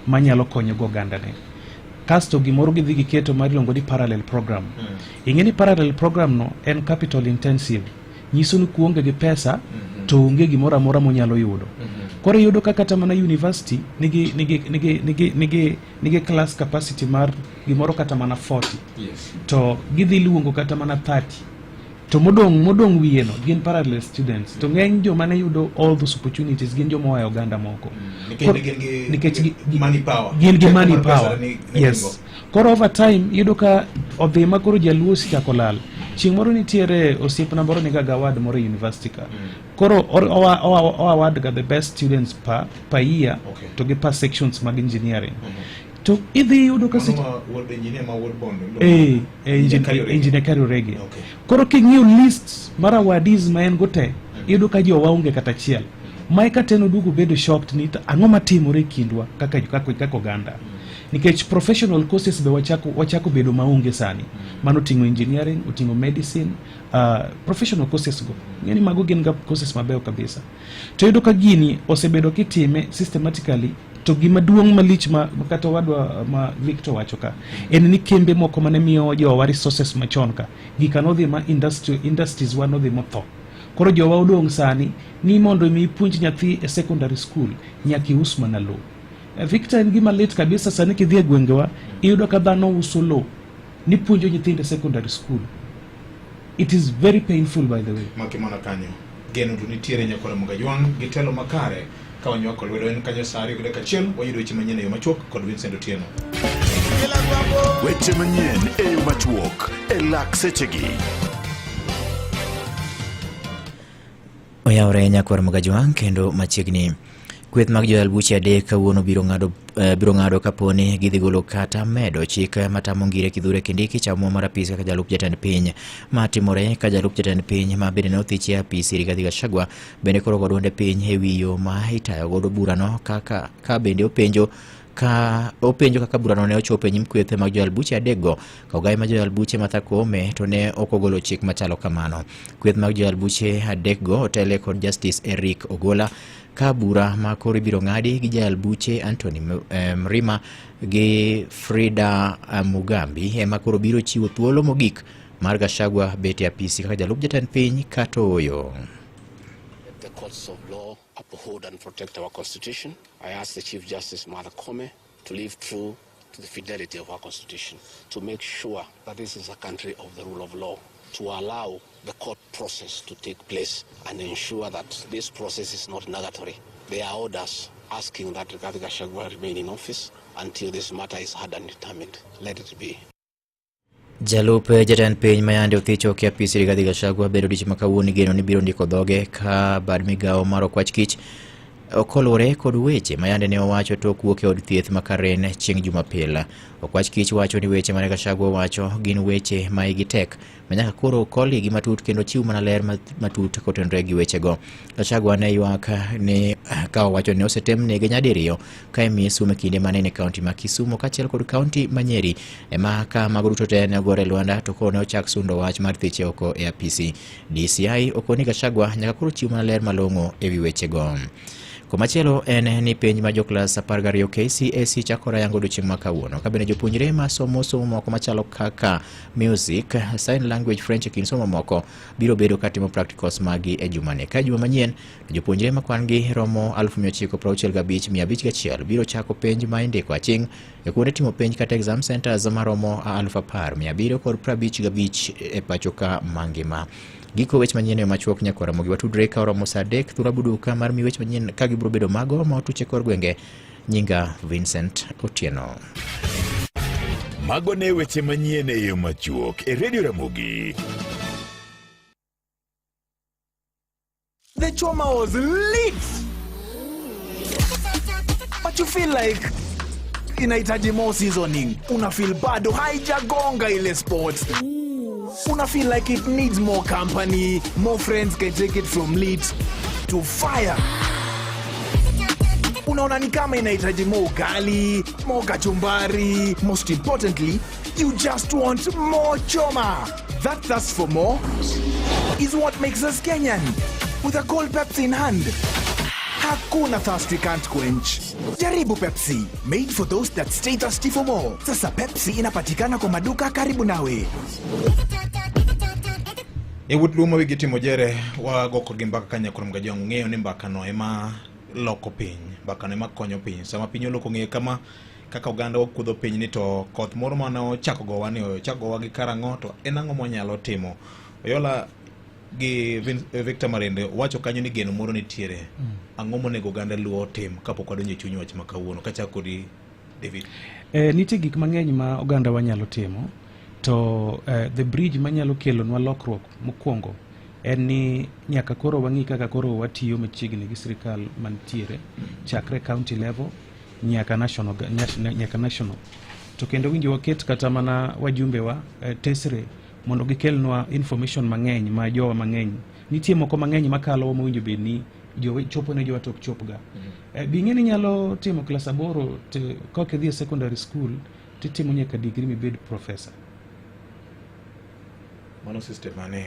manyalo konyo go ogandane. Kasto gimoro gidhi giketo mar iluongo ni parallel program. Ing'e ni parallel program no en capital intensive, nyiso ni kuonge gi pesa to onge gimoro amora monyalo yudo. Koro iyudo ka kata mana university nigi class capacity mar gimoro kata mana 40 to gidhi luongo kata mana 30, to modong' wiye no gin parallel students, to ng'eny joma ne yudo all those opportunities gin joma oa e oganda moko. Nikech gin gi nikech money power. Gin gi Teko money mar pesa power. ne Yes. Koro over time iyudo ka odhi ma koro jaluo osechako lal. Chieng' moro nitiere osiepna moro niga award moro e university ka. Koro o award ga the best students per year to gi per sections mag engineering. To idhi yudo ka Mano seche ma wuod engineer ma wuod Bondo. Eh, Engineer engineer Karurege. Koro king'iyo list mar awardees ma en go te, iyudo ka jowa onge kata achiel. Ma eka ten oduogo bedo shocked ni to ang'o matimore e kindwa kaka oganda. Nikech professional courses be wachako bedo maonge sani. Mano oting'o engineering, oting'o medicine, professional courses go. Ng'eni mago gin ga courses mabeyo kabisa. To iyudo ka gini osebedo kitime systematically, to gima duong' malich ma kata owadwa ma Victor wacho ka en ni kembe moko mane miyo jowa resources machon ka gika nodhi ma industries wa nodhi motho. Koro jowa odong' sani ni mondo mi ipuonj nyathi e secondary school nyaka ius mana lowo. Victor, en gima lit kabisa. Sani kidhi e gwengewa iyudo ka dhano uso lowo ni puonjo nyithindo e secondary school. It is very painful, by the way. Maki mana kanyo. Geno to nitiere, nyakwara Mugajwang' gi telo makare ka wanywako lwedo en kanyo sa 2:01 wayudo weche manyien e yo machuok kod Vincent Otieno. Weche manyien e yo machuok e lak sechegi. Oyawre, nyakwar Mugajwang', kendo machiegni. Kweth mag joyal buche adek kawuono biro ng'ado kaponi gidhi golo kata medo chik matamo Ngire Kithure Kindiki chamo mar apis kaka jalup jatend piny. Ma timore ka jalup jatend piny ma bende ne othichi e apis Rigathi Gachagua bende koro go duonde piny e wi yo ma itayo godo burano, kaka ka bende openjo ka openjo kaka burano ne ochopo e nyim kweth mag joyal buche adekgo, ka ogai ma joyal buche Martha Koome to ne ok ogolo chik machalo kamano. Kweth mag joyal buche adekgo otele kod Justice Eric Ogola, ka bura ma koro ibiro ng'adi gi jayal buche Anthony Mrima gi Frida Mugambi ema koro biro chiwo thuolo mogik mar Gachagua bet e apisi kaka jalup jatend piny kata ooyo. Let the courts of law uphold and protect our constitution. I ask the Chief Justice Martha Koome to live true to the fidelity of our constitution, to make sure that this is a country of the rule of law, to allow the court process to take place and ensure that this process is not negatory. There are orders asking that Rigathi Gachagua remain in office until this matter is heard and determined. Let it be. Jalup jatend piny ma yande othich oko e apis Rigathi Gachagua bedo odiechieng' ma kawuono igeno ni biro ndiko dhoge ka bad migawo mar okwach kich koluwore kod weche ma yande ne owacho tok wuok e od thieth ma Karen chieng' Jumapil. Okwach kich wacho ni weche mane Gachagua owacho gin weche ma igi tek ma nyaka koro koligi matut kendo chiw mana ler matut kotenore gi wechego. Gachagua ne ywak ni ka owacho ni osetem nege nyadiriyo ka imiye sum e kinde mane en e kaunti ma Kisumu kaachiel kod kaunti ma Nyeri, ema ka mago duto te ne ogore e lwanda to koro ne ochak sundo wach mar thiche oko e apisi. DCI okoni Gachagua nyaka koro chiw mana ler malong'o e wi wechego. Komachielo en ni penj ma joklas 12 KCSE chakore yango odiochieng' ma kawuono, ka bende jopuonjre ma somo somo moko machalo kaka music, sign language, French e kind somo moko biro bedo katimo practicals magi e jumani. Ka juma manyien jopuonjre ma kwan gi romo 965,501 biro chako penj ma indiko aching' e kuonde timo penj kata exam centers maromo 10,755 e pacho ka mangima. Giko weche manyien e yo machuok, nyakwara Ramogi, watudre ka oromo saa 3 thura buduka mar mi weche manyien ka gibiro bedo mago ma otuche kor gwenge. Nyinga Vincent Otieno. Mago ne weche manyien e yo machuok e Radio Ramogi. The choma was lit! But you feel like inahitaji more seasoning. Una feel bado haijagonga ile spot. Una feel like it needs more company, more friends can take it from lit to fire. Unaona ni kama inahitaji more ugali, more kachumbari. Most importantly, you just want more choma. That thirst for more is what makes us Kenyan. With a cold Pepsi in hand. Hakuna thirst we can't quench. Jaribu Pepsi, made for those that stay thirsty for more. Sasa Pepsi inapatikana kwa maduka karibu nawe. Yawuot Luo ma wigi timo jere wago kodgi mbaka ka nyakwar Mgajwang' ung'eyo ni mbakano ema loko piny, mbakano ema konyo piny. Sama piny oloko ng'eye kama kaka oganda wakuodho piny ni to koth moro mane ochako gowa ni ochako gowa gi karang'o to en ang'o mwanyalo timo. Oyola gi Victor Marende wacho kanyo ni geno moro nitiere. Ang'o monego oganda Luo otim kapok wadonjo e chuny wach ma kawuono? Kachako kodi David. Nitie gik mang'eny ma oganda wa nyalo timo to the bridge manyalo kelonwa lokruok mokwongo en ni nyaka koro wang'i kaka koro watiyo machiegni gi sirikal mantiere chakre county level nyaka national, nyaka national. To kendo winjo waket kata mana wajumbewa tesre mondo gikelnwa information mang'eny ma jowa mang'eny nitie moko mang'eny makalo mowinjo bed ni chopo ne jowa to ok chopga. Bi ing'e ni inyalo timo klas 8 to kok idhi e secondary school titimo nyaka degree mibed professor. Mano system mane?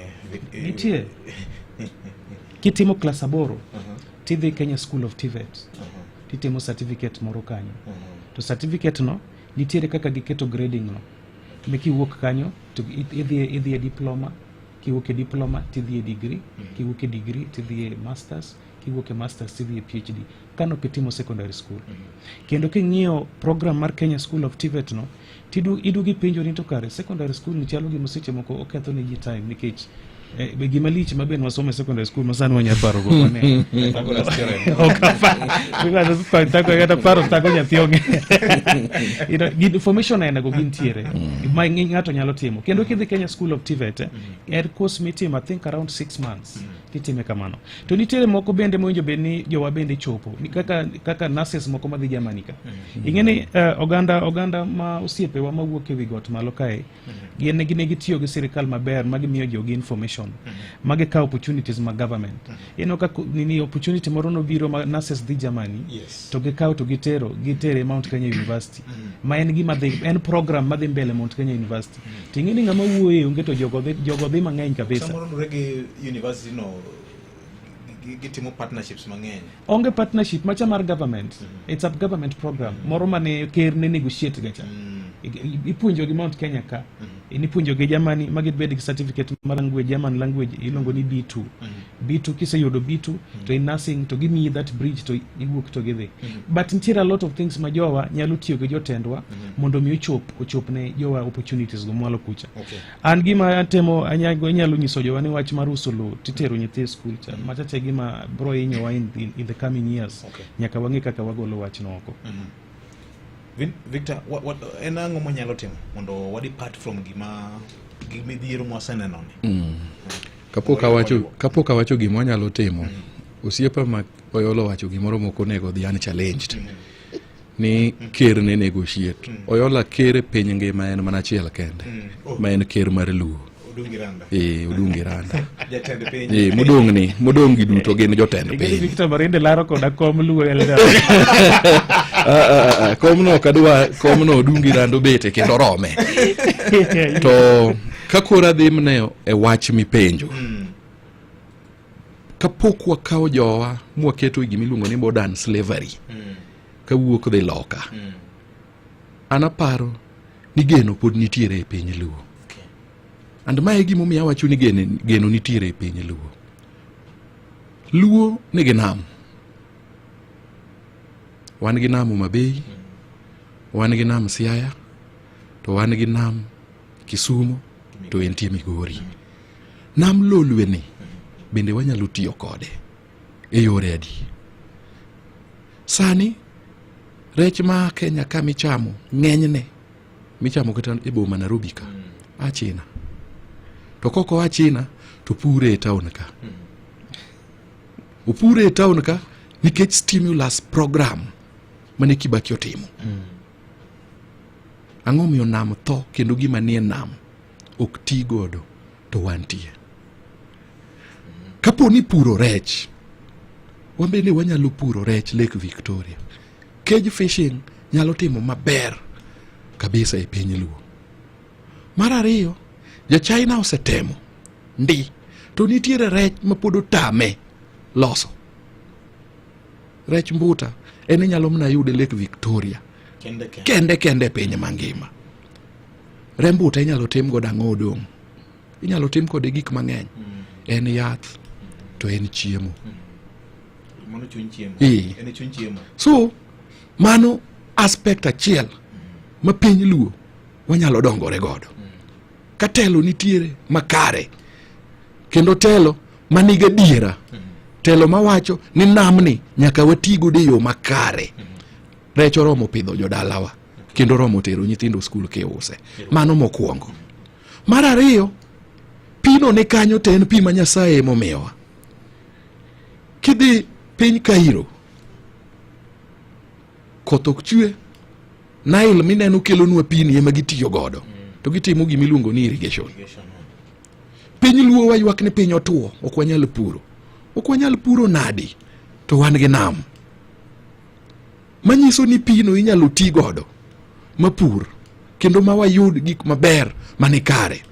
Nitie. Kitimo klas 8 tidhi Kenya School of TVET titimo certificate moro kanyo. To certificate no nitiere kaka giketo grading no. Mikiwuok kanyo to idhi e diploma, kiwuok e diploma tidhi e degree, kiwuok e degree tidhi e masters, kiwuok e masters tidhi e PhD. Kano kitimo secondary school. Kendo king'iyo program mar Kenya School of TVET no, iduogo ipenjo ni to kare secondary school ni chalo gima seche moko oketho ne ji time nikech gima lich ma be wasomo e secondary school ma sani wanya paro go wane. Ok apar. Kata paro thago nyathi onge. You know, information aina go gintiere ma ng'ato nyalo timo. Kendo kidhi Kenya School of TVET, en course mitimo I think around 6 months. Titime kamano. To nitiere moko bende mowinjo bed ni jowa bende chopo. Ni kaka nurses moko madhi Germany ka. Ing'e ni oganda ma osiepewa mawuok ewi got malo kae, gin ne gitiyo gi sirikal maber ma gimiyo jogi information, ma gikawo opportunities mag government. Ineno ka nini opportunity moro nobiro ma nurses dhi Germany, to gikawo to gitere Mount Kenya University. Ma en gima dhi, en program madhi mbele Mount Kenya University. To ing'e ni ng'ama wuoye onge to jogo dhi mang'eny kabisa. Samoro luwore gi university no, gitimo partnerships mang'eny. Onge partnership macha mar government. It's a government program. Moro mane ker ne negotiate gacha. Ipuonjo gi Mount Kenya ka. Ipuonjo gi Germany ma gibed gi certificate mar language, German language iluongo ni B2. B2 kiseyudo B2 to in nursing to gimiyi that bridge to iwuok to gidhi. But nitiere a lot of things ma jowa nyalo tiyo gi jotendwa mondo mi ochop ne jowa opportunities go mwalo kucha. An gima atemo anyalo nyiso jowa ni wach mar uso lowo titero nyithi e school cha. Machache e gima bro hinyowa in the coming years. Nyaka wang'e kaka wagolo wachno oko. Victor, en ang'o mwanyalo timo mondo wa depart from gima gimidhiero mwaseneno ni? Kapok awacho gima wanyalo timo, osiepa ma Oyolo wacho gimoro mok onego dhi unchallenged. Ni ker ne negotiate. Oyola ker e piny ngima en mana achiel kende, ma en ker mar Luo. Odungi Randa. Odungi Randa. Jatend piny. Modong' gi duto gin jotend Ing'e ni piny. Victor Marinde laro koda kom Luo Elder. Komno ok adwa, komno Odungi Randa obete kendo rome. To ka koro adhi mne e wach mipenjo, kapok wakawo jowa mwaketo e gima iluongo ni modern slavery, kawuok dhi loka, an aparo ni geno pod nitiere e piny Luo. And mae e gimomiyo awacho ni geno nitiere e piny Luo. Luo nigi nam. Wan gi nam Homa Bay, wan gi nam Siaya, to wan gi nam Kisumu, to entie Migori. Nam Lolwe ni bende wanyalo tiyo kode e yore adi? Sani rech ma Kenya ka michamo ng'enyne michamo kata e boma Nairobi ka a China. To kok oa China to pure e town ka. Opure e town ka nikech stimulus program mane Kibaki otimo. Ang'o miyo nam tho kendo gima nie nam ok ti godo to wantie. Kapo ni puro rech, wan bende wanyalo puro rech Lake Victoria. Cage fishing nyalo timo maber kabisa e piny Luo. Mar ariyo, ja China osetemo ndi, to nitiere rech ma pod otame loso. Rech mbuta en inyalo mana yude Lake Victoria Kende kende. kende kende e piny mangima. Re mbuta inyalo tim godo ang'o odong'? Inyalo tim kode gik mang'eny. En yath to en chiemo. Mano chuny chiemo. Ee. En e chuny chiemo. So mano aspect achiel ma piny luo wanyalo dongore godo. Ka telo nitiere makare kendo telo manigi adiera, telo mawacho ni namni nyaka wati godo e yo makare. Rech oromo pidho jodalawa kendo oromo tero nyithindo skul kiuse. Mano mokwongo. Mar ariyo, pino ni kanyo to en pi ma Nyasaye emomiyowa. Kidhi piny Cairo, koth ok chwe, Nile mineno kelonwa pini ema gitiyo godo to gitimo gima iluongo ni irrigation. Piny luo waywak ni piny otuo, ok wanyal puro. Ok wanyal puro nadi to wan gi nam. Manyiso ni pino inyalo ti godo mapur kendo ma wayud gik maber mani kare.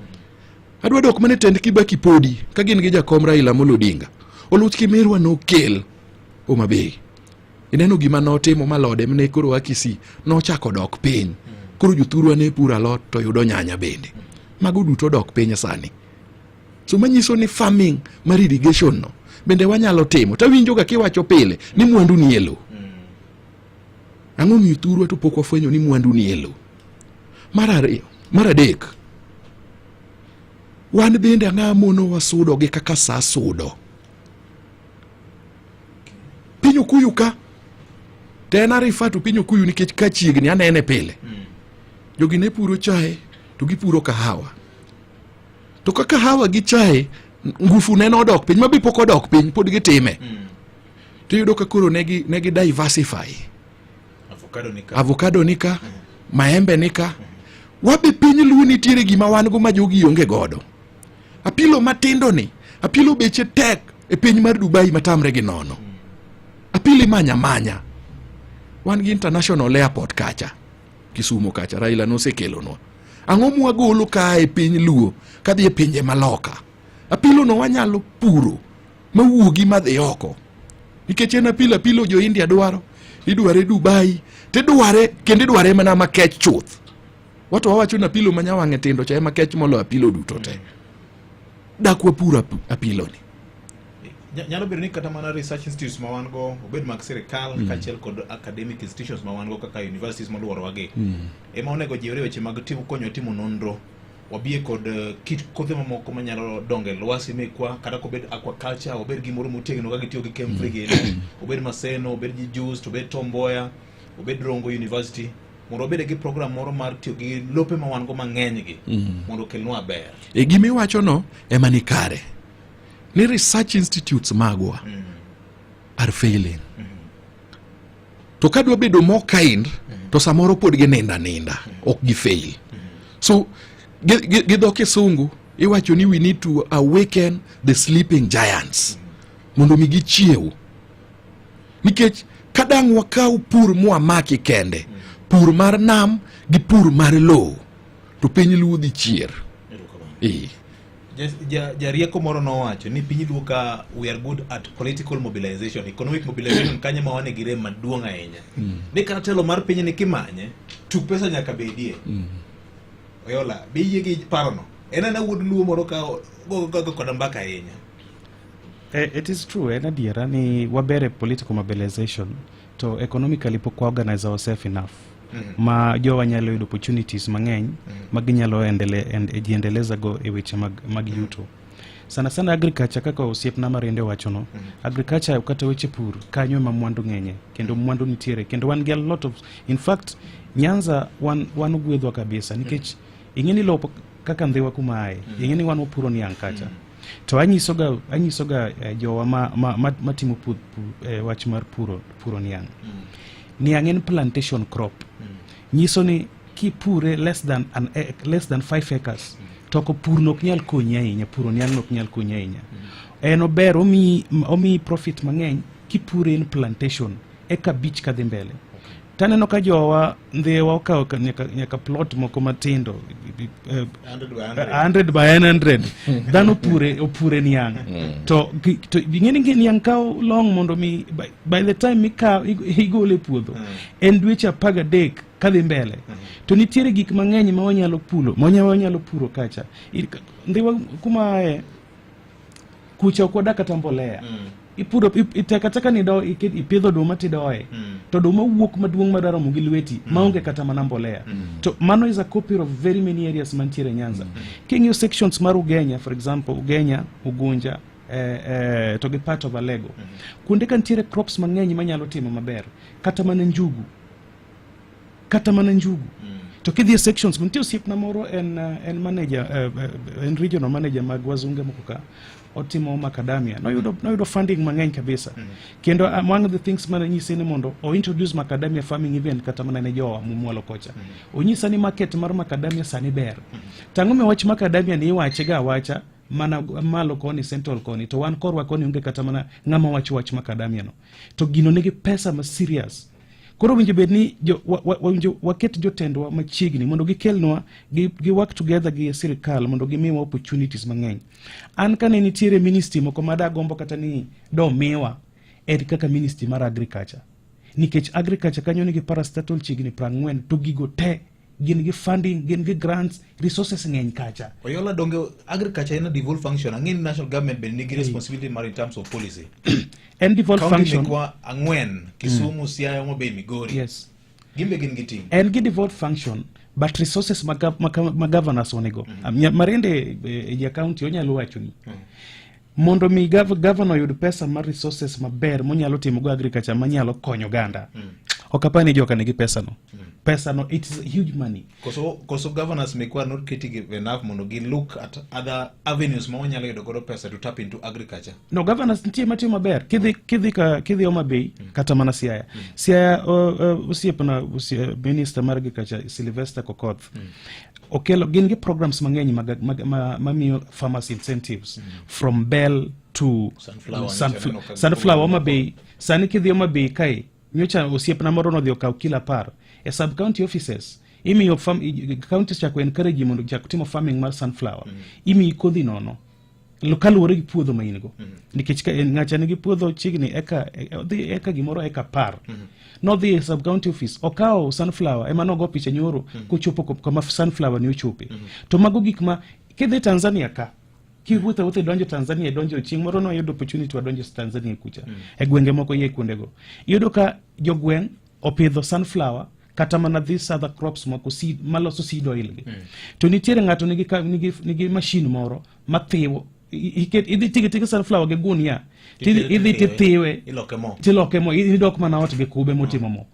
Adwa dok mana e tend Kibaki podi ka gin gi jakom Raila Amolo Odinga. Oluch Kimirwa nokel Homa Bay. Ineno gima notimo malode mne koro a Kisii nochako dok piny. Koro jothurwa ne puro alot to yudo nyanya bende. Mago duto dok piny sani. So manyiso ni farming mar irrigation no bende wanyalo timo. Tawinjo ga kiwacho pile ni mwandu ni e lowo. Ang'o miyo thurwa to pok wafwenyo ni mwandu ni e lowo? Mar ariyo, mar adek, wan bende ang'a mono wasudo gi kaka sa sudo. Piny Okuyu ka, to en arifa to piny Okuyu nikech ka chiegni anene pile. Jogi ne puro chae to gipuro kahawa. To ka kahawa gi chae ngufu ne nodok piny, ma be pok odok piny, pod gitime. To iyudo ka koro negi negi diversify. Avocado ni ka. Avocado ni ka, maembe ni ka. Wabe piny Luo nitiere gima wan go ma jogi onge godo. Apilo matindo ni, apilo beche tek e piny mar Dubai matamre gi nono. Apilo imanya manya. Wan gi international airport kacha, Kisumu kacha, Raila nosekelonwa. Ang'o mwagolo ka e piny Luo kadhi e pinje maloka? Apilo no wanyalo puro mawuogi madhi oko. Nikech en apilo apilo jo India dwaro, idware Dubai, tidware kendo idware mana makech chuth. Wato wawacho ni apilo ma nyawang'e tindo cha ema kech moloyo apilo duto te. Dak wapur apilo ni. Nyalo bedo ni kata mana research institutes ma wan go obed mag sirikal kaachiel kod academic institutions ma wan go kaka universities moluorowa gi ema onego jiwre weche mag timo konyo timo nonro wabie kod kit kothe mamoko manyalo dongo e lwasi mekwa kata kobed aquaculture obed gimoro motegno ka gitiyo gi Kemfri gini obed Maseno obed Jijus to obed Tom Mboya obed Rongo University mondo wabed gi program moro mar tiyo gi lope ma wan go mang'eny gi mondo okelnwa ber. E gima iwachono ema ni kare ni research institutes magwa are failing. To kadwa bedo more kind to samoro pod gininda ninda ok gi fail. So gi dho kisungu iwacho ni we need to awaken the sleeping giants mondo mi gichiew. Nikech kadang' wakaw pur mwamaki kende, pur mar nam gi pur mar lowo, to piny Luo dhi chier. Jarieko moro nowacho ni piny Luo ka we are good at political mobilization, economic mobilization kanye ma wane gi rem maduong' ahinya. Ni kata telo mar piny ni kimanye, tuk pesa nyaka bedie. Oyola, be iyie gi parono? En ana wuod Luo moro ka go go koda mbaka ahinya. It is true, en adiera ni waber e political mobilization to economically pok wa organize ourselves enough ma jowa nyalo yudo opportunities mang'eny ma ginyalo jiendeleza go e weche mag yuto. Sana sana agriculture kaka osiepna Mariende wachono, agriculture kata weche pur kanyo ema mwandu ng'enye kendo mwandu nitiere kendo wan gi a lot of, in fact Nyanza wan ogwedhwa kabisa nikech ing'e ni lowo kaka Ndhiwa kuma aye, ing'e ni wan wapuro niang' kacha. To anyisoga jowa matimo wach mar puro niang'. Niang' en plantation crop. Nyiso ni kipure less than 5 acres, to ko pur no ok nyal konyi ahinya, puro niang' no ok nyal konyi ahinya. En ober, omiyi profit mang'eny kipure in plantation, eka 5 kadhi mbele. Taneno ka jowa ndhiwa okawo nyaka, nyaka plot moko matindo 100 by 100 dhano opure opure niang' to to ing'e ni niang' kawo long mondo mi by, by the time mikaw igole e puodho en dweche 13 kadhi mbele. To nitiere gik mang'eny ma wanyalo pulo ma wanyalo puro kacha. Ndhiwa kuma aye kucha ok wadak kata mbolea. Ipuro iteka taka ni do ipidho oduma tidoye. To oduma wuok maduong' madwa romo gi lweti maonge kata mana mbolea. To mano is a copy of very many areas mantiere Nyanza. King'iyo sections mar Ugenya, for example, Ugenya, Ugunja, to gi part of Alego. Kuonde ka nitiere crops mang'eny manyalo timo maber, kata mana njugu. Kata mana njugu. To kidhi e sections, nitie osiepna moro en, en manager, en regional manager mag wazunge moko ka, otimo macadamia. Noyudo, noyudo funding mang'eny kabisa. Kendo one of the things mane nyise ni mondo o introduce macadamia farming even kata mana ne jowa mwalo kocha. Onyisa ni market mar macadamia sani ber. To ang'o miyo wach macadamia ni iwache ga awacha mana malo koni central koni to wan korwa koni onge kata mana ng'ama wacho wach macadamia no. To gino nigi pesa ma serious. Koro winjo bed ni jo, wa, wa, winjo waket jotendwa machiegni mondo gikelnwa gi, gi work together gi sirikal mondo gimiwa opportunities mang'eny. An kane nitiere ministry moko ma dagombo kata ni domiwa en kaka ministry mar agriculture. Nikech agriculture kanyo nigi parastatal chiegni 40 to gigo te gin gi funding, gin gi grants, resources ng'eny kacha. Oyola donge agriculture en a devolved function. Ang'e ni national government bende nigi responsibility mar in terms of policy. En devolved County function. mekwa ang'wen, Kisumu, Siaya, Homa Bay, Migori. Yes. Gin be gin gi ting'. En gi devolved function but resources ma, ma, ma governors onego. Marende e ja county onyalo wacho ni mondo mi governor oyud pesa mar resources maber monyalo timo go agriculture manyalo konyo oganda. Ok apar ni joka nigi pesa no. Pesa no it is huge money. Koso, koso governors mekwa not getting enough mondo gi look at other avenues ma wanyalo yudo godo pesa to tap into agriculture. No, governors nitie matimo maber. Kidhi kidhi ka kidhi Homa Bay kata mana Siaya. Siaya osiepna minister mar agriculture Sylvester Kokoth. Okelo gin gi programs mang'eny mamiyo farmers incentives from bell to Sunflower, sunflower, nyocha aneno ka sunflower Homa Bay. Sani kidhi Homa Bay kae nyocha osiepna moro nodhi okawo kilo 10 e sub county offices. Imiyo farm, counties chako encourage mondo chak timo farming mar sunflower. Imiyi kodhi nono kaluwore gi puodho ma in go. Nikech ka en ng'acha nigi puodho chiegni eka odhi eka gimoro eka 10. Nodhi e sub county office okawo sunflower ema nogo picha nyoro kochopo kama sunflower ni ochope. To mago gik ma kidhi Tanzania ka kiwuotho awuotha idonjo Tanzania idonjo chieng' moro nwayudo opportunity wadonjo Tanzania kucha. E gwenge moko iye kuondego. Iyudo ka jogweng' opidho sunflower kata mana these other crops moko seed, maloso seed oil gi. To nitiere ng'ato nigi, nigi, nigi machine moro mathiwo idhi tigi tigi sunflower gi gunia idhi tithiwe iloke mo tiloke mo idok mana ot gi kube motimo mo.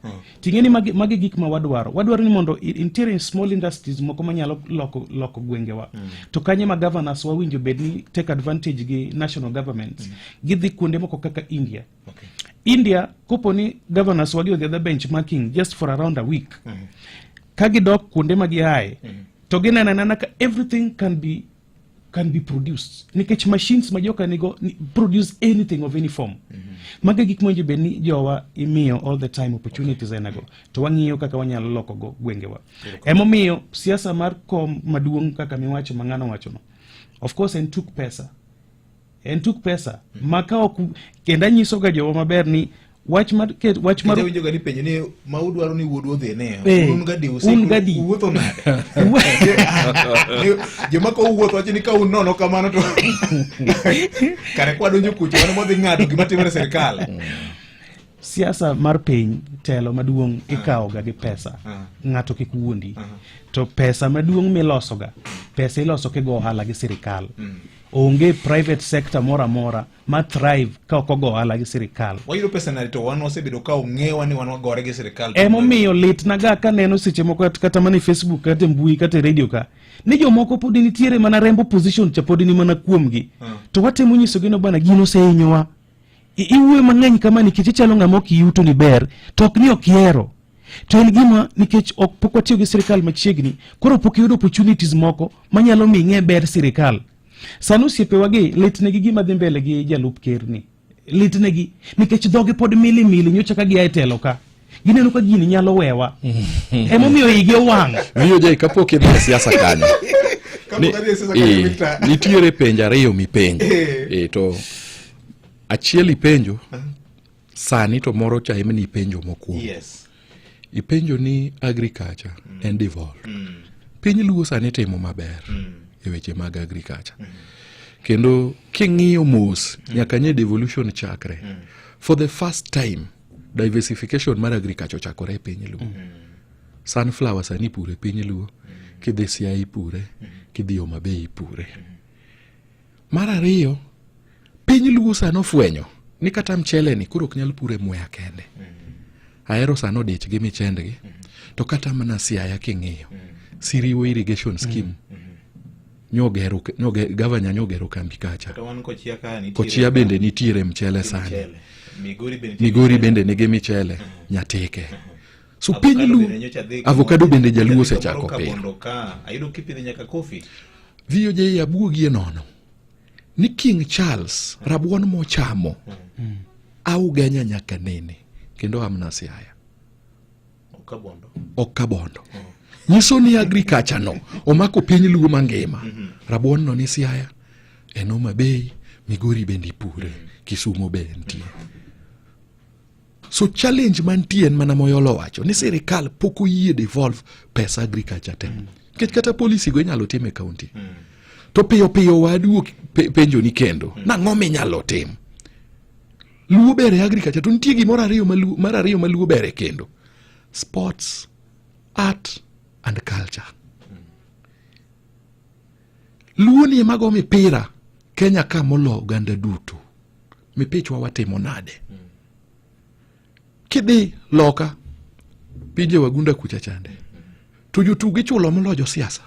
Ting'e ni magi, magi gik ma wadwaro. Wadwaro ni mondo nitiere small industries moko manyalo loko, loko gwengewa. To kanye ma governors wawinjo bed ni take advantage gi national governments. Gidhi kuonde moko kaka India. India kopo ni governors wagi odhi adha benchmarking just for around a week. Ka gidok kuonde ma giaye, to gineno anena ka everything can be produced nikech machines ma joka nigo ni produce anything of any form. Mago gik mowinjo bed ni jowa imiyo all the time opportunities enago to wang'iyo kaka wanyalo loko go gwengewa. Emomiyo siasa mar kom maduong' kaka miwacho ma ng'ano wachono, of course en tuk pesa. En tuk pesa ma ka ok kendo anyiso ga jowa maber ni wach mar ket wach mar winjo ga ni penjo ni ma udwaro ni wuodu odhi ne un gadi un gadi uwuotho nade? Joma ka uwuotho wacho ni ka un nono kamano to kare kwa donjo kucho wan modhi ng'ado gima timore e sirkal. Siasa mar piny telo maduong' ikawo ga gi pesa. Ng'ato kik wuondi. To pesa maduong' miloso ga, pesa iloso kigo ohala gi sirikal. Onge private sector moro amora ma thrive ka ok ogo ohala gi sirikal. Wayudo pesa nade to wan wasebedo ka ong'ewa ni wan wagore gi sirikal. Emomiyo litna ga kaneno seche moko kata mana e Facebook kata e mbui kata e radio ka ni jomoko pod nitiere mana rembo opposition cha pod ni mana kuomgi. To watemo nyisogi ni bwana gino osehinyowa. Iwuoyo mang'eny kama nikech ichalo ng'ama ok yuto ni ber to ok ni ok ihero. To en gima nikech ok pok watiyo gi sirikal machiegni, koro pok iyudo opportunities moko manyalo mi ing'e ber sirikal. Sani osiepewagi litnegi gima dhi mbele gi jalup ker ni. Litnegi nikech dhogi pod mili mili nyocha ka gia e telo ka. Gineno ka gini nyalo wewa. Emomiyo igi owang'. VOJ kapok idhi e siasa kanyo. Kapok adhi e siasa kanyo, Victor. Nitiere penjo ariyo mipenjo. To achiel ipenjo sani to moro cha ema nipenjo mokwongo. Yes. Ipenjo ni agriculture en devolved. Piny Luo sani timo maber e weche mag agriculture. Kendo king'iyo mos nyaka nye devolution chakre. For the first time diversification mar agriculture ochakore e piny Luo. Sunflower sani ipuro e piny Luo, kidhi Siaya ipure, kidhi Homa Bay ipure. Mar ariyo, piny Luo sani ofwenyo ni kata mchele ni koro ok nyal pure Mwea kende. Ahero sani odich gi michendgi, to kata mana Siaya king'iyo, Siriwo irrigation scheme nyogero, gavana nyogero kambi kacha. Kata wan Kochia ka nitiere Kochia bende nitiere mchele sani. mchele. Migori bende nitie Migori mchele. bende nigi michele, Nyatike. So piny Avocado Luo, bende nyocha dhi avocado kamoro- bende jaluo nyocha dhi osechako kamoro pidho. Kabondo ka ayudo kipidho nyaka kofi. VOJ abuogie nono ni King Charles rabuon mochamo augenya nyaka nene kendo amna Siaya Kabondo. ok Kabondo. Nyiso ni agriculture no omako piny Luo mangima. Rabuon no ni Siaya, en Homa Bay, Migori bende ipure, Kisumo be nitie. So challenge mantie en mana Moyolo wacho ni sirikal pok oyie devolve pesa agriculture te. Nikech kata policy go inyalo tim e county. To piyo piyo waduok penjo ni kendo. Nang'o minyalo tim? Luo ber e agriculture to nitie gimoro ariyo ma Luo, mar ariyo ma Luo ber e kendo. Sports, art and culture. Luo ni ema go mipira Kenya ka molo oganda duto. Mipichwa watimo nade? Kidhi loka pinje wagunda kucha chande to jotugo ichulo molo josiasa.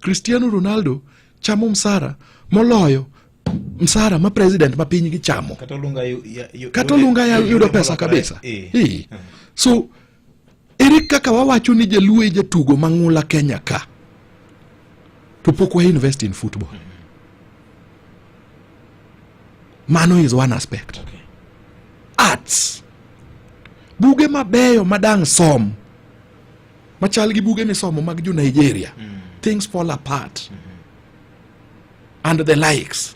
Cristiano Ronaldo chamo msara moloyo msara ma president ma piny gi chamo. Kata Olunga Kata Olunga ya yudo pesa kabisa. So ere kaka wawacho ni jaluo e jatugo mang'ula Kenya ka to pok wa invest in football? Mano is one aspect. Okay. Arts, buge mabeyo madang' som machal gi buge misomo mag jo Nigeria, Things Fall Apart and the likes,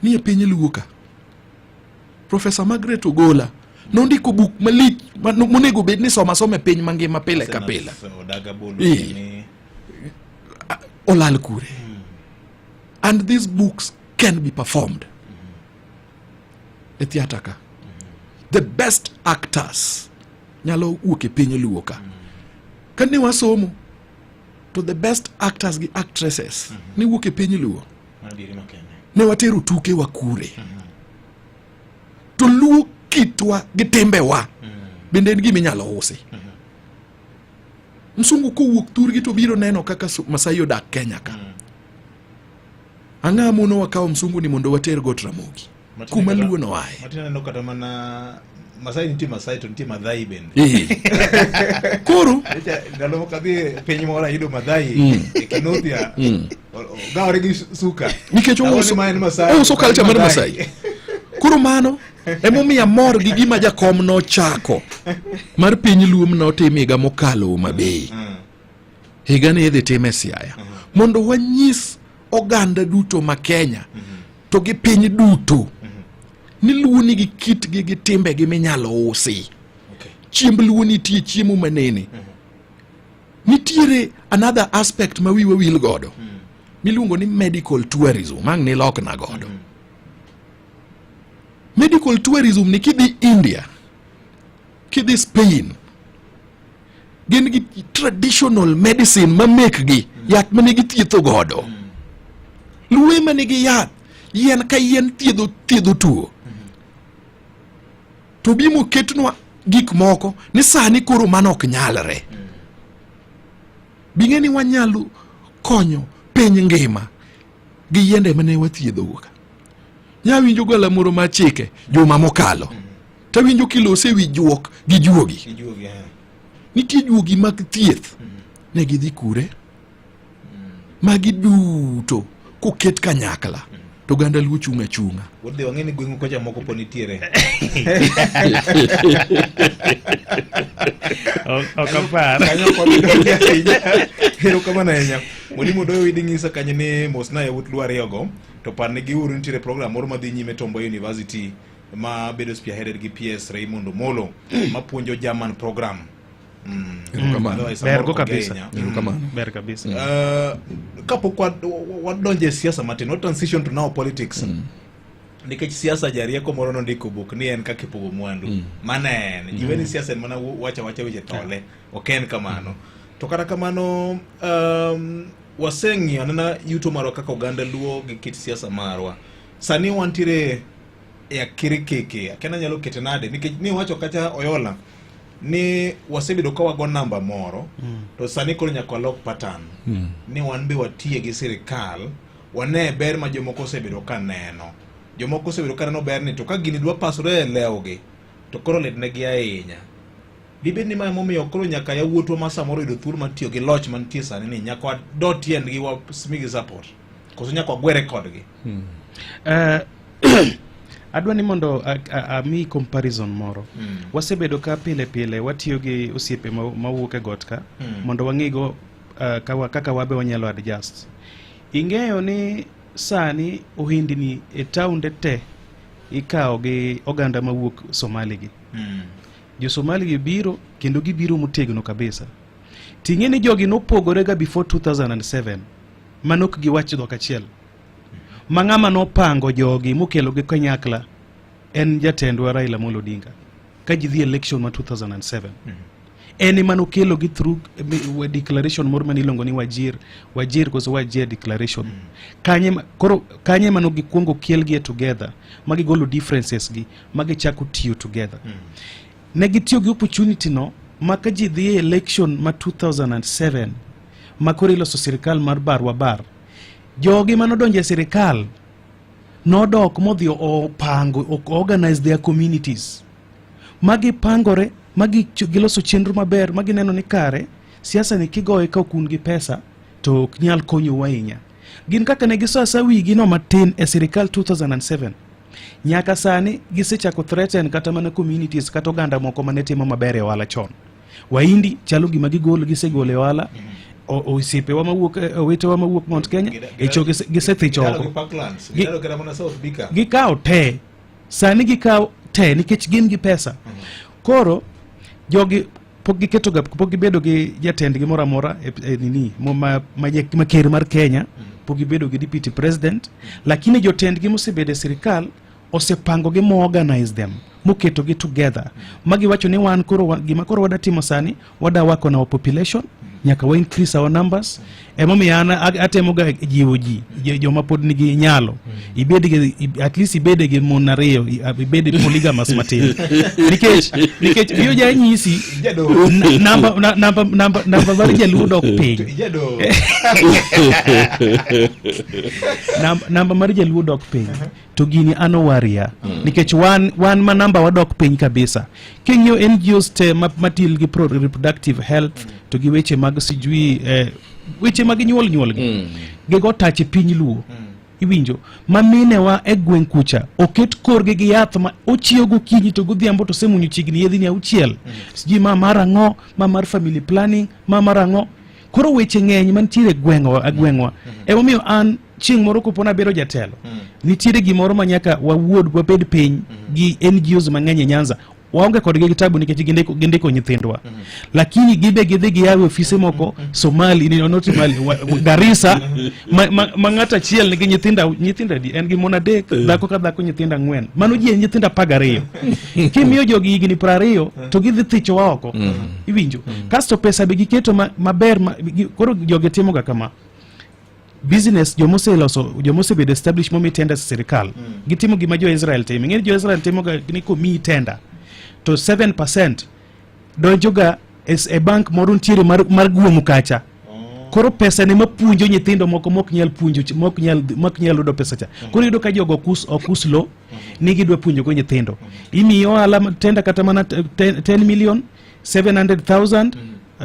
nie piny Luo ka. Professor Margaret Ogola nondiko buk malich monego bed ni soma soma e piny mangima pile ka pile. Odaga Bolo Olal kure. And these books can be performed e theatre ka. The best actors nyalo wuok e piny Luo ka. Kane wasomo to the best actors gi actresses ne wuok e piny Luo. Ne watero tuke wa kure. To Luo kitwa gi timbewa bende en gima inyalo usi. Msungu kowuok thurgi to biro neno kaka Masai odak Kenya ka. Ang'a mono wakawo msungu ni mondo water Got Ramogi kuma Luo noaye. Matin aneno kata mana Masai nitie Masai to nitie Madhai bende. Koro ndalo moko adhi e piny moro ayudo Madhai e Kinothia. Ogawore gi suka. Nikech ouso culture mar Masai. Koro mano emomiyo amor gi gima jakom nochako mar piny Luo notim higa mokalo Homa Bay. Higa ni idhi time Siaya. Mondo wanyis oganda duto ma Kenya to gi piny duto ni Luo nigi kitgi gi timbegi minyalo usi. Chiemb Luo nitie chiemo manene. Nitiere another aspect ma wiwa wil godo miluongo ni medical tourism ang' nilokna godo. Medical tourism ni kidhi India, kidhi Spain, gin gi traditional medicine ma mekgi, yath mane githietho godo. Luo ema nigi yath, yien ka yien thiedho tuo. To bi moketnwa gik moko ni sani koro mano ok nyalre. Bing'e ni wanyalo konyo piny ngima gi yiende mane wathiedho ka. Nyawinjo galamoro mar chike juma mokalo. Tawinjo kilose ewi juok gi juogi. Nitie juogi mag thieth. Ne gidhi kure? Magi duto koket kanyakla. To oganda Luo chung' achung'a. Wuod wang'e ni gweng'u kocha moko po nitiere. Ok apar. Kanyo ok wabi donjo ahinya. Erokamano ahinya. Mwalimu Odoyo idhi ng'isa kanyo ni mosna yawuot Luo ariyogo to parnegi uru nitiere program moro madhi nyime Tom Mboya University ma bedo spearheaded gi PS Raymond Omolo mapuonjo German program. Erokamano. Otherwise Ber amor go kode kabisa. ahinya. Erokamano. Ber kabisa. Kapok wadonjo e siasa matin, wa transition to now politics. Nikech siasa jarieko moro nondiko buk ni en kaka ipogo mwandu. Mano en. Ji ni siasa en mana wacho awacha weche tole. Ok en kamano. To kata kamano waseng'iyo anena yuto marwa kaka oganda Luo gi kit siasa marwa. Sani wantiere e akirikiki. Akia nanyalo kete nade nikech ni wacho kacha Oyola ni wasebedo ka wago namba moro to sani koro nyaka walok pattern ni wan be watiye gi sirikal wane ber ma jomoko osebedo ka neno jomoko osebedo ka neno ber ni to ka gini dwa pasore e lewgi to koro litnegi ahinya dibed ni ma emomiyo koro nyaka yawuotwa ma samoro yudo thuolo mar tiyo gi loch mantie sani ni nyaka wado tiendgi wamigi support koso nyaka wagwere kodgi Adwa ni mondo ami comparison moro. Wasebedo ka pile pile watiyo gi osiepe mawuok e got ka mondo wang'igo kaka wabe wanyalo adjust. Ing'eyo ni sani ohendni e taonde te ikawo gi oganda mawuok Somali gi. Jo Somali gi biro kendo gibiro motegno kabisa. Ting'e ni jogi nopogore ga before 2007 manok giwach dhok achiel. Ma ng'ama nopango jogi mokelo gi kanyakla en jatendwa Raila Amolo Odinga ka ji dhi election ma 2007. En ema nokelo gi through declaration moro mane iluongo ni Wajir, Wajir koso Wajir declaration. Kanye koro kanye ema gikwongo kelgi together ma gigolo differences gi ma gichako tiyo together. Ne gitiyo gi opportunity no ma ka ji dhi e election ma 2007 ma koro iloso sirikal mar bar wa bar. Jogi manodonjo e sirikal nodok modhi opango organize their communities ma gipangore ma giloso chenro maber ma gineno ni kare siasa ni kigoye ka ok un gi pesa to ok nyal konyou ahinya. Gin kaka ne giso asa wigi no matin e sirikal 2007 nyaka sani gisechako threaten kata mana communities kata oganda moko mane timo maber e ohala chon. Waindi chalo gima gigolo gisegolo e ohala osiepewa mawuok owetewa mawuok Mount Kenya echo gisethicho oko. Gikawo te sani gikawo te nikech gin gi pesa. Koro jogi pok giketo ga pok gibedo gi jatendgi moro amora e nini ma ker mar Kenya pok gibedo gi deputy president lakini jotendgi mosebedo e sirikal osepango gi mo organize them moketo gi together ma giwacho ni wan koro gima koro wada timo sani wada work on our population nyaka wa increase our numbers emomiyo an atemo ga jiwo ji joma pod nigi nyalo ibed gi at least ibed gi mon ariyo ibed polygamous matin nikech biyo ja nyisi namba mar jaluo dok piny namba mar jaluo dok piny to gini an owaria nikech wan ma namba wadok piny kabisa king'iyo NGOs te matil gi pro reproductive health to gi weche mag sijui weche mag nyuol nyuol gi gigo tache piny Luo iwinjo ma minewa e gweng' kucha oket korgi gi yath ma ochiewo gokinyi to godhiambo to osemunyo chiegni yedhni auchiel sijui ma mar ang'o ma mar family planning ma mar ang'o koro weche ng'eny mantiere e gweng'wa emomiyo an chieng' moro kopo nabedo jatelo nitiere gimoro ma nyaka wawuod wabed piny gi NGOs mang'eny e Nyanza waonge kodgi gi tabu nikech gindiko nyithindwa lakini gibe gidhi giyawe ofise moko Somali ni not Somali Garissa ma ng'ato achiel nigi nyithindo adi en gi mon adek dhako ka dhako nyithindo ang'wen mano ji en nyithindo 12 kimiyo jogi higni 20 to gidhi thichowa oko iwinjo kasto pesa be giketo maber koro jogi timoga kama business jomoseloso jomosebedo established momi tender sirikal gitimo gima jo Israel timo ing'e ni jo Israel timo ga ni komiyi tender to 7% donjoga e bank moro nitiere mar gweng'u kacha koro pesa ne mapuonjo nyithindo moko mok nyal puonjo mok nyal yudo pesa cha koro iyudo ka jogo ok us lo ni gidwa puonjo go nyithindo imiyo ohala tender kata mana 10 million 700,000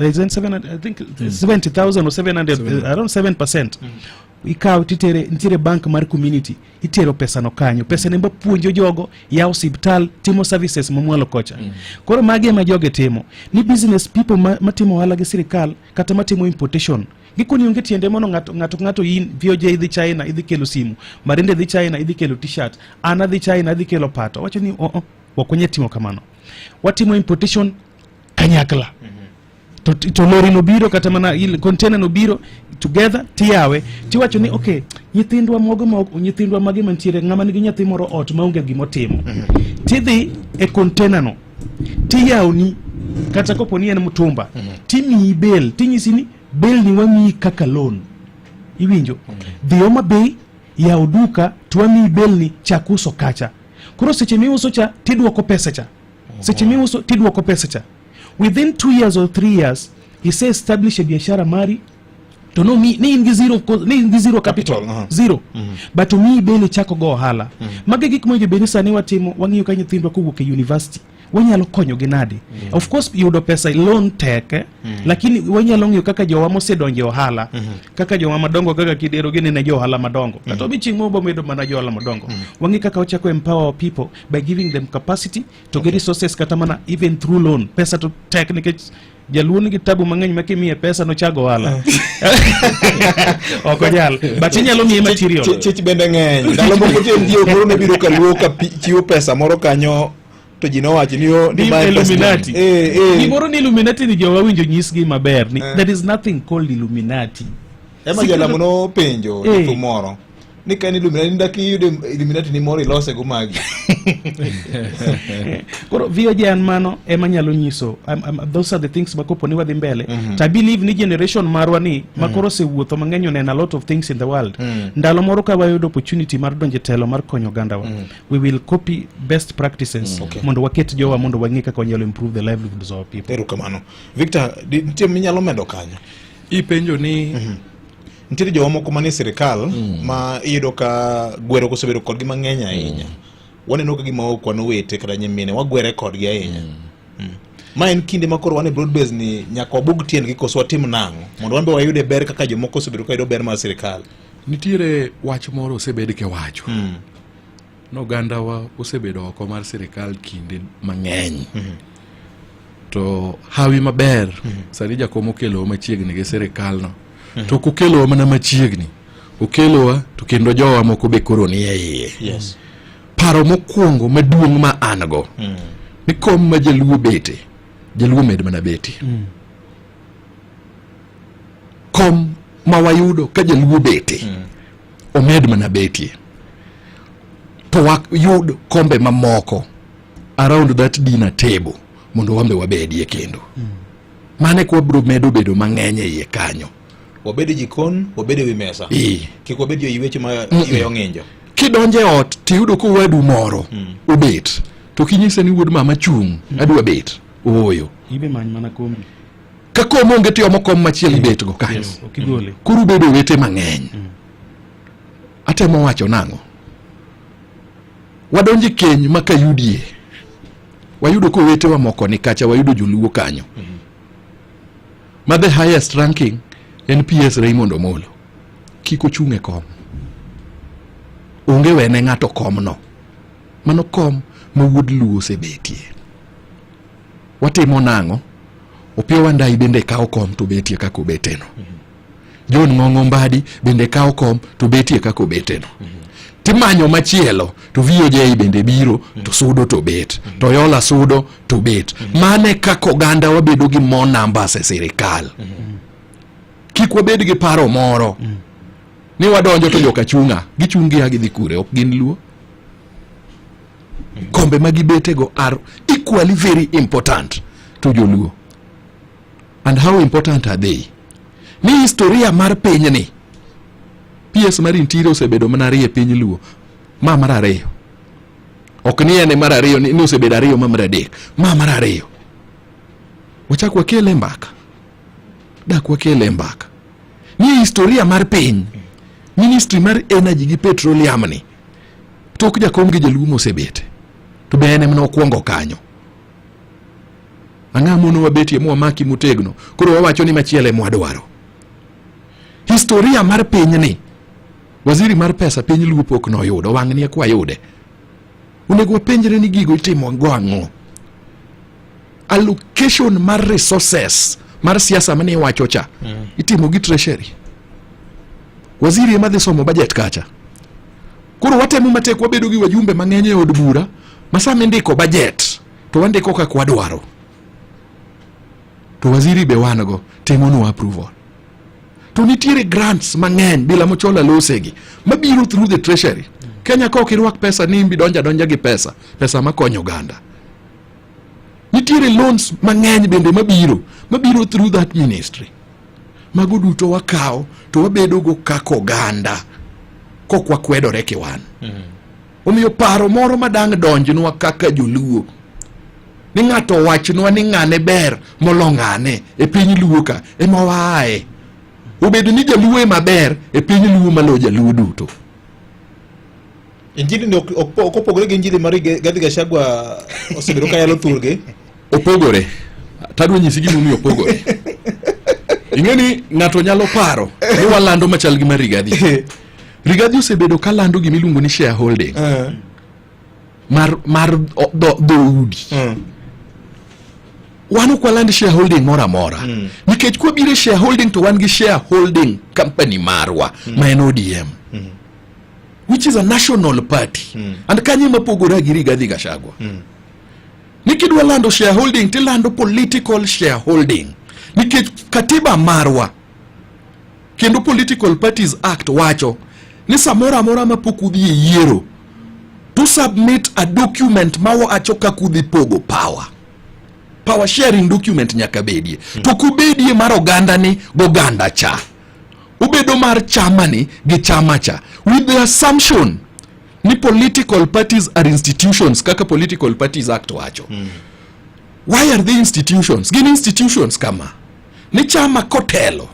Is it 700, I think 70,000 or 700, around 7%. Ikawo titere, nitiere bank mar community, itero pesa no kanyo. Pesa ne puonjo jogo, yawo osiptal, timo services mamwalo kocha. Koro magi ema joge timo. Ni business people matimo ohala gi sirikal kata matimo importation gikoni onge tiende mondo ng'ato ng'ato ng'ato in VOJ idhi China idhi kelo simu, Marinde dhi China idhi kelo t-shirt, an adhi China adhi kelo pato. Wacho ni oh, oh, ok wanyal timo kamano, watimo importation kanyakla. To lori no biro kata mana container no biro together, tiyawe tiwacho ni okay, nyithindwa mogo ma nyithindwa mage mantiere, ng'ama nigi nyathi moro ot maonge gimotimo, tidhi e container no tiyawoni kata kopo ni en mtumba, timiyi bale, tinyisi ni bale ni wamiyi kaka loan, iwinjo? Dhi Homa Bay, yaw duka, to wamiyi bale ni, chak uso kacha. Koro seche miuso cha tidwoko pesa cha, seche miuso tidwoko pesa cha. Within 2 years or 3 years ise establish a biashara mari, to no mi ni in gi zero ni in gi zero capital, Capital, aha. zero, but omiyi bale chako go ohala. Magi gik mowinjo bed ni sani watimo. Wang'iyo ka nyithindwa kowuok e university wanyalo konyogi nade. Of course yudo pesa loan tek, eh? Lakini wanyalo ng'iyo kaka jowa mosedonjo e ohala, kaka jowa madongo kaka Kidero gini ne jo ohala madongo, kata obi chieng' moro bomedo mana jo ohala madongo. Wang'i kaka wachako empower our people by giving them capacity to get resources, kata mana even through loan. Pesa to tek nikech jaluo nigi tabu mang'eny ma kimiye pesa nochago ohala ok onyal, but inyalo miye material. Chich bende ng'eny. Ndalo moko nitie moro ne biro kaluo ka chiwo pesa moro kanyo to ji nowacho ni ni Ni mae pesa- Illuminati. Eh, eh. Gimoro ni Illuminati ni jowa winjo nyisgi maber ni there is nothing called Illuminati. Ema jalamo nopenjo jathum moro ni ka en Illuminati dak iyudo Illuminati ni moro ilose go magi. Koro VOJ an mano ema nyalo nyiso, those are the things ma kopo ni wadhi mbele, to I believe ni generation marwa ni ma koro osewuotho mang'eny, oneno a lot of things in the world, ndalo moro ka wayudo opportunity mar donjo e telo mar konyo ogandawa, we will copy best practices mondo waket jowa mondo wang'e kaka wanyalo improve the livelihoods of our people. Erokamano. Victor, nitie minyalo medo kanyo? Ipenjo ni Nitiere jowa moko manie sirikal ma iyudo ka gwero osebedo kodgi mang'eny ahinya. Waneno ka gima ok wan owete kata nyimine, wagwere kodgi ahinya. Ma en kinde ma koro wan e broad base ni nyaka wabug tiendgi koso watim nang'o mondo wan be wayude ber kaka jomoko osebedo ka yudo ber mar sirikal. Nitiere wach moro osebed kiwacho nogandawa osebedo oko mar sirikal kinde mang'eny, to hawi maber sani jakom okelowa machiegni gi sirikal no, to ok okelowa mana machiegni, okelowa to kendo jowa moko be koro ni e iye. Paro mokwongo maduong' ma an go ni kom ma jaluo bete, jaluo med mana betie. Kom ma wayudo ka jaluo bete, omed mana betie, to wayud kombe mamoko around that dinner table mondo wambe wabedie kendo. Mano eka wabiro medo bedo mang'eny e iye kanyo. Wabed e jikon, wabed e wi mesa. Kik wabed joywecho ma yweyo ng'injo. Kidonjo e ot tiyudo ka owadu moro obet, to kinyise ni wuod mama chung' adwa bet, ooyo. Ibe many mana kombi. Ka kom onge tiomo kom machielo ibetgo kanyo. Yes, ok igole. Koro ubedo owete mang'eny. Atemo wacho nang'o? Wadonjo e keny ma kayudie wayudo ka owetewa moko ni kacha, wayudo joluo kanyo ma the highest ranking en PS Raymond Omolo. Kik ochung' e kom, onge wene ng'ato komno, mano kom ma wuod luo osebetie. Watimo nang'o? Opiyo Wandayi bende kawo kom to betie kaka obeteno. John Ng'ong'o Mbadi bende kawo kom to betie kaka obeteno. Timanyo machielo to VOJ bende biro to sudo to bet, to Yola sudo to bet. Mane kaka oganda wabedo gi more numbers e sirikal. Kik wabed gi paro moro ni wadonjo to joka chunga gichung' gia gidhi kure, ok gin luo. Kombe ma gibetego are equally very important to joluo. And how important are they? Ni historia mar pinyni, PS mar Interior osebedo mana ariyo e piny luo, ma mar ariyo ok ni en e mar ariyo ni osebedo ariyo, ma mar adek, ma mar ariyo. Wachak wakele mbaka, dak wakele mbaka ni historia mar piny, ministry mar energy gi petroleum ni tok jakom gi jaluo mosebete to be en ema nokwongo kanyo. Ang'a mono wabetie mwamaki motegno? Koro wawacho ni machielo ema wadwaro. Historia mar pinyni, waziri mar pesa piny Luo pok noyudo, wang'ni eka wayude. Onego wapenjre ni gigo itimo go ang'o? Allocation mar resources mar siasa mane iwacho cha itimo gi treasury. Waziri ema dhi somo budget kacha. Koro watemo matek wabedo gi wajumbe mang'eny e od bura ma sama indiko budget to wandiko kaka wadwaro. To waziri be wan go timonwa approval. To nitiere grants mang'eny bila mochola losegi mabiro through the treasury. Kenya ka ok irwak pesa ni imbi donja donja gi pesa, pesa makonyo oganda. Nitiere loans mang'eny bende mabiro mabiro through that ministry. Mago duto wakawo to wabedo go kaka oganda kok wakwedore kiwan. Omiyo paro moro madang' donjnwa kaka joluo ni ng'ato owachnwa ni ng'ane ber molo ng'ane e piny luo ka ema waaye. Obedo ni jaluo ema ber e piny luo maloyo jaluo duto. Injili ni ok ok- ok opogore gi injili mar Rigathi Gachagua osebedo ka yalo thurgi. Opogore. Tadwa nyisi gimomiyo opogore. Ing'e ni ng'ato nyalo paro ni walando machal gi mar Rigathi. Rigathi osebedo ka lando gima iluongo ni shareholding mar mar dhoudi. Wan ok waland shareholding moro amora nikech kwabiro e shareholding to wan gi shareholding company marwa ma en ODM which is a national party and kanyo ema pogore gi Rigathi Gachagua. Ni kidwa lando shareholding tilando political shareholding nikech katiba marwa kendo Political Parties Act wacho ni samoro amora ma pok udhi e yiero to submit a document ma wacho kaka udhi pogo power. Power sharing document nyaka bedie. To kubedie mar oganda ni goganda cha. Obedo mar chama ni gi chama cha with the assumption ni political parties are institutions kaka Political Parties Act wacho. Why are they institutions? Gin institutions kama. Ni chama kotelo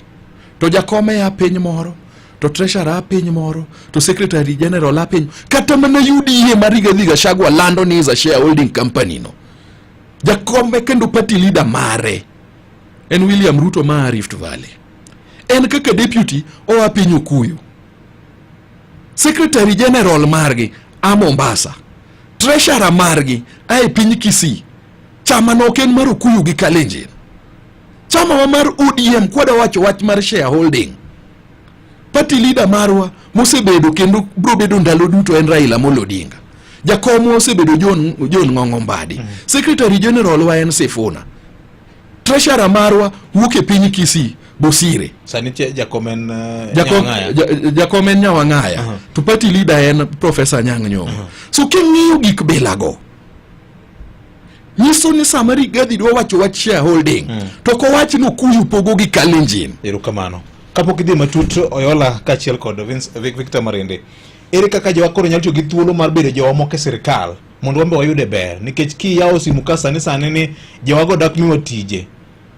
to jakome a piny moro to treasurer a piny moro to secretary general a piny kata mana UDA mar Rigathi Gachagua lando ni is a shareholding company no. Jakome kendo party leader mare en William Ruto ma Rift Valley. En kaka deputy oa piny Okuyu. Secretary general margi a Mombasa. Treasurer margi a e piny Kisii. Chama no ok en mar Okuyu gi Kalenjin. Chama wa mar ODM kwada wacho wach mar shareholding. Party leader marwa mosebedo kendo bro bedo ndalo duto en Raila Amolo Odinga. Jakomwa osebedo John, John Ng'ong'o Mbadi. Secretary General wa en Sifuna. Treasurer marwa wuok e piny Kisii, Bosire. Sani jakom en Jakom, Nyawang'aya. jakom en Nyawang'aya. To party leader en Professor Anyang' Nyong'o. So king'iyo gik bilago nyiso ni sama Rigathi dwa wacho wach shareholding to ok owach ni Okuyu pogo gi Kalenjin. Erokamano. Kapok idhi matut Oyola kaachiel kod Victor Marende, ere kaka jowa koro nyalo tiyo gi thuolo mar bedo jowa moko e sirikal mondo wan be wayude ber? Nikech kiyawo simu ka sani sani ni jowago dak miwa tije.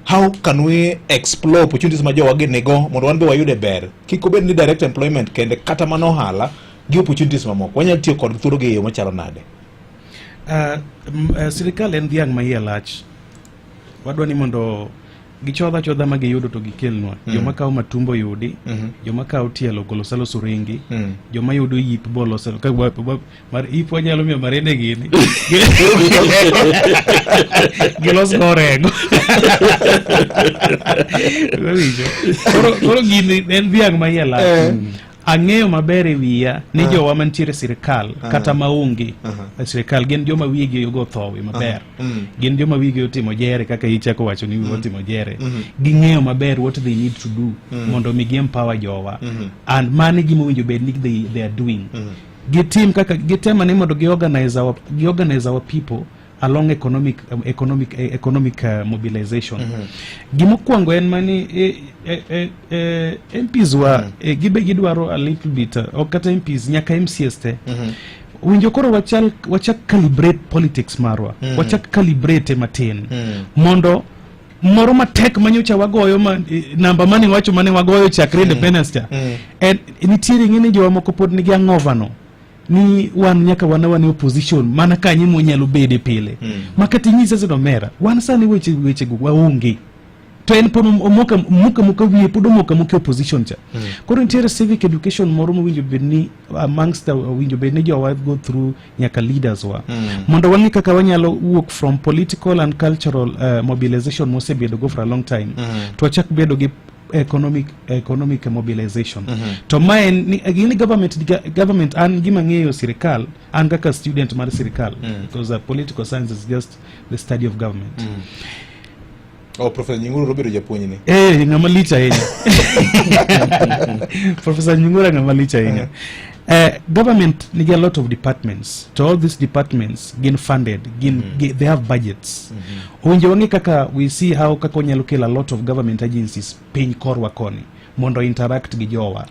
How can we explore opportunities ma jowa gi nigo mondo wan be wayude ber? Kik obed ni direct employment kende kata mana ohala gi opportunities mamoko. Wanyalo tiyo kod thuolo gi e yo machalo nade? Sirikal en dhiang' ma iye lach. Wadwa ni mondo gichodha chodha ma giyudo to gikelnwa. Joma kawo matumbo yudi, joma kawo tielo golosa loso ringi, joma yudo yip boloso ka mar ip wanyalo miyo marende gini gilos go orengo. Iwinjo? Koro gini en dhiang' ma iye lach. Ang'eyo maber e wiya ni jowa mantiere e sirikal kata maonge e sirikal gin joma wiyegi ogo thowi maber. Gin joma wiyegi otimo jere kaka ichako wacho ni wiwa otimo jere. Ging'eyo maber what they need to do mondo mi gi empower jowa. And mano e gima owinjo bed ni they are doing. Gitim kaka gitem ane mondo gi organize our, gi organize our people along economic mobilization. Gimokwongo en mani MPs wa gibe gidwaro a little bit ok kata MPs nyaka MCAs te. Winjo koro wachal wachak calibrate politics marwa. Wachak calibrate matin mondo moro matek manyocha wagoyo ma, namba mane wacho mane wagoyo chakre independence cha. En nitiere ing'e ni jowa moko pod nigi hangover no. Ni wan nyaka wana wan e opposition mana kanye mwanyalo bede pile. Ma kata inyisa sino mera, wan sani weche weche go waonge. To en pod omoka moka moka wiye pod omoka moka e opposition cha. Koro nitiere civic education moro mowinjo bed ni amongst the owinjo bed ni jowa go through nyaka leaders wa. Mondo wang'e kaka wanyalo wuok from political and cultural mobilization mosebedo go for a long time. To wachak bedo gi economic mobilization. To ma en ni gini government an gima ng'eyo sirikal, an kaka student mar sirikal, because political science is just the study of government. Oh, Professor Nying'uru obedo japuonj ni. Eh, ng'ama lich ahinya. Professor Nying'ura ng'ama lich ahinya. Government nigi a lot of departments. To all these departments gin funded, gin, they have budgets. Owinjo wang'e kaka we see how kaka wanyalo kelo a lot of government agencies piny korwa koni mondo interact gi jowa.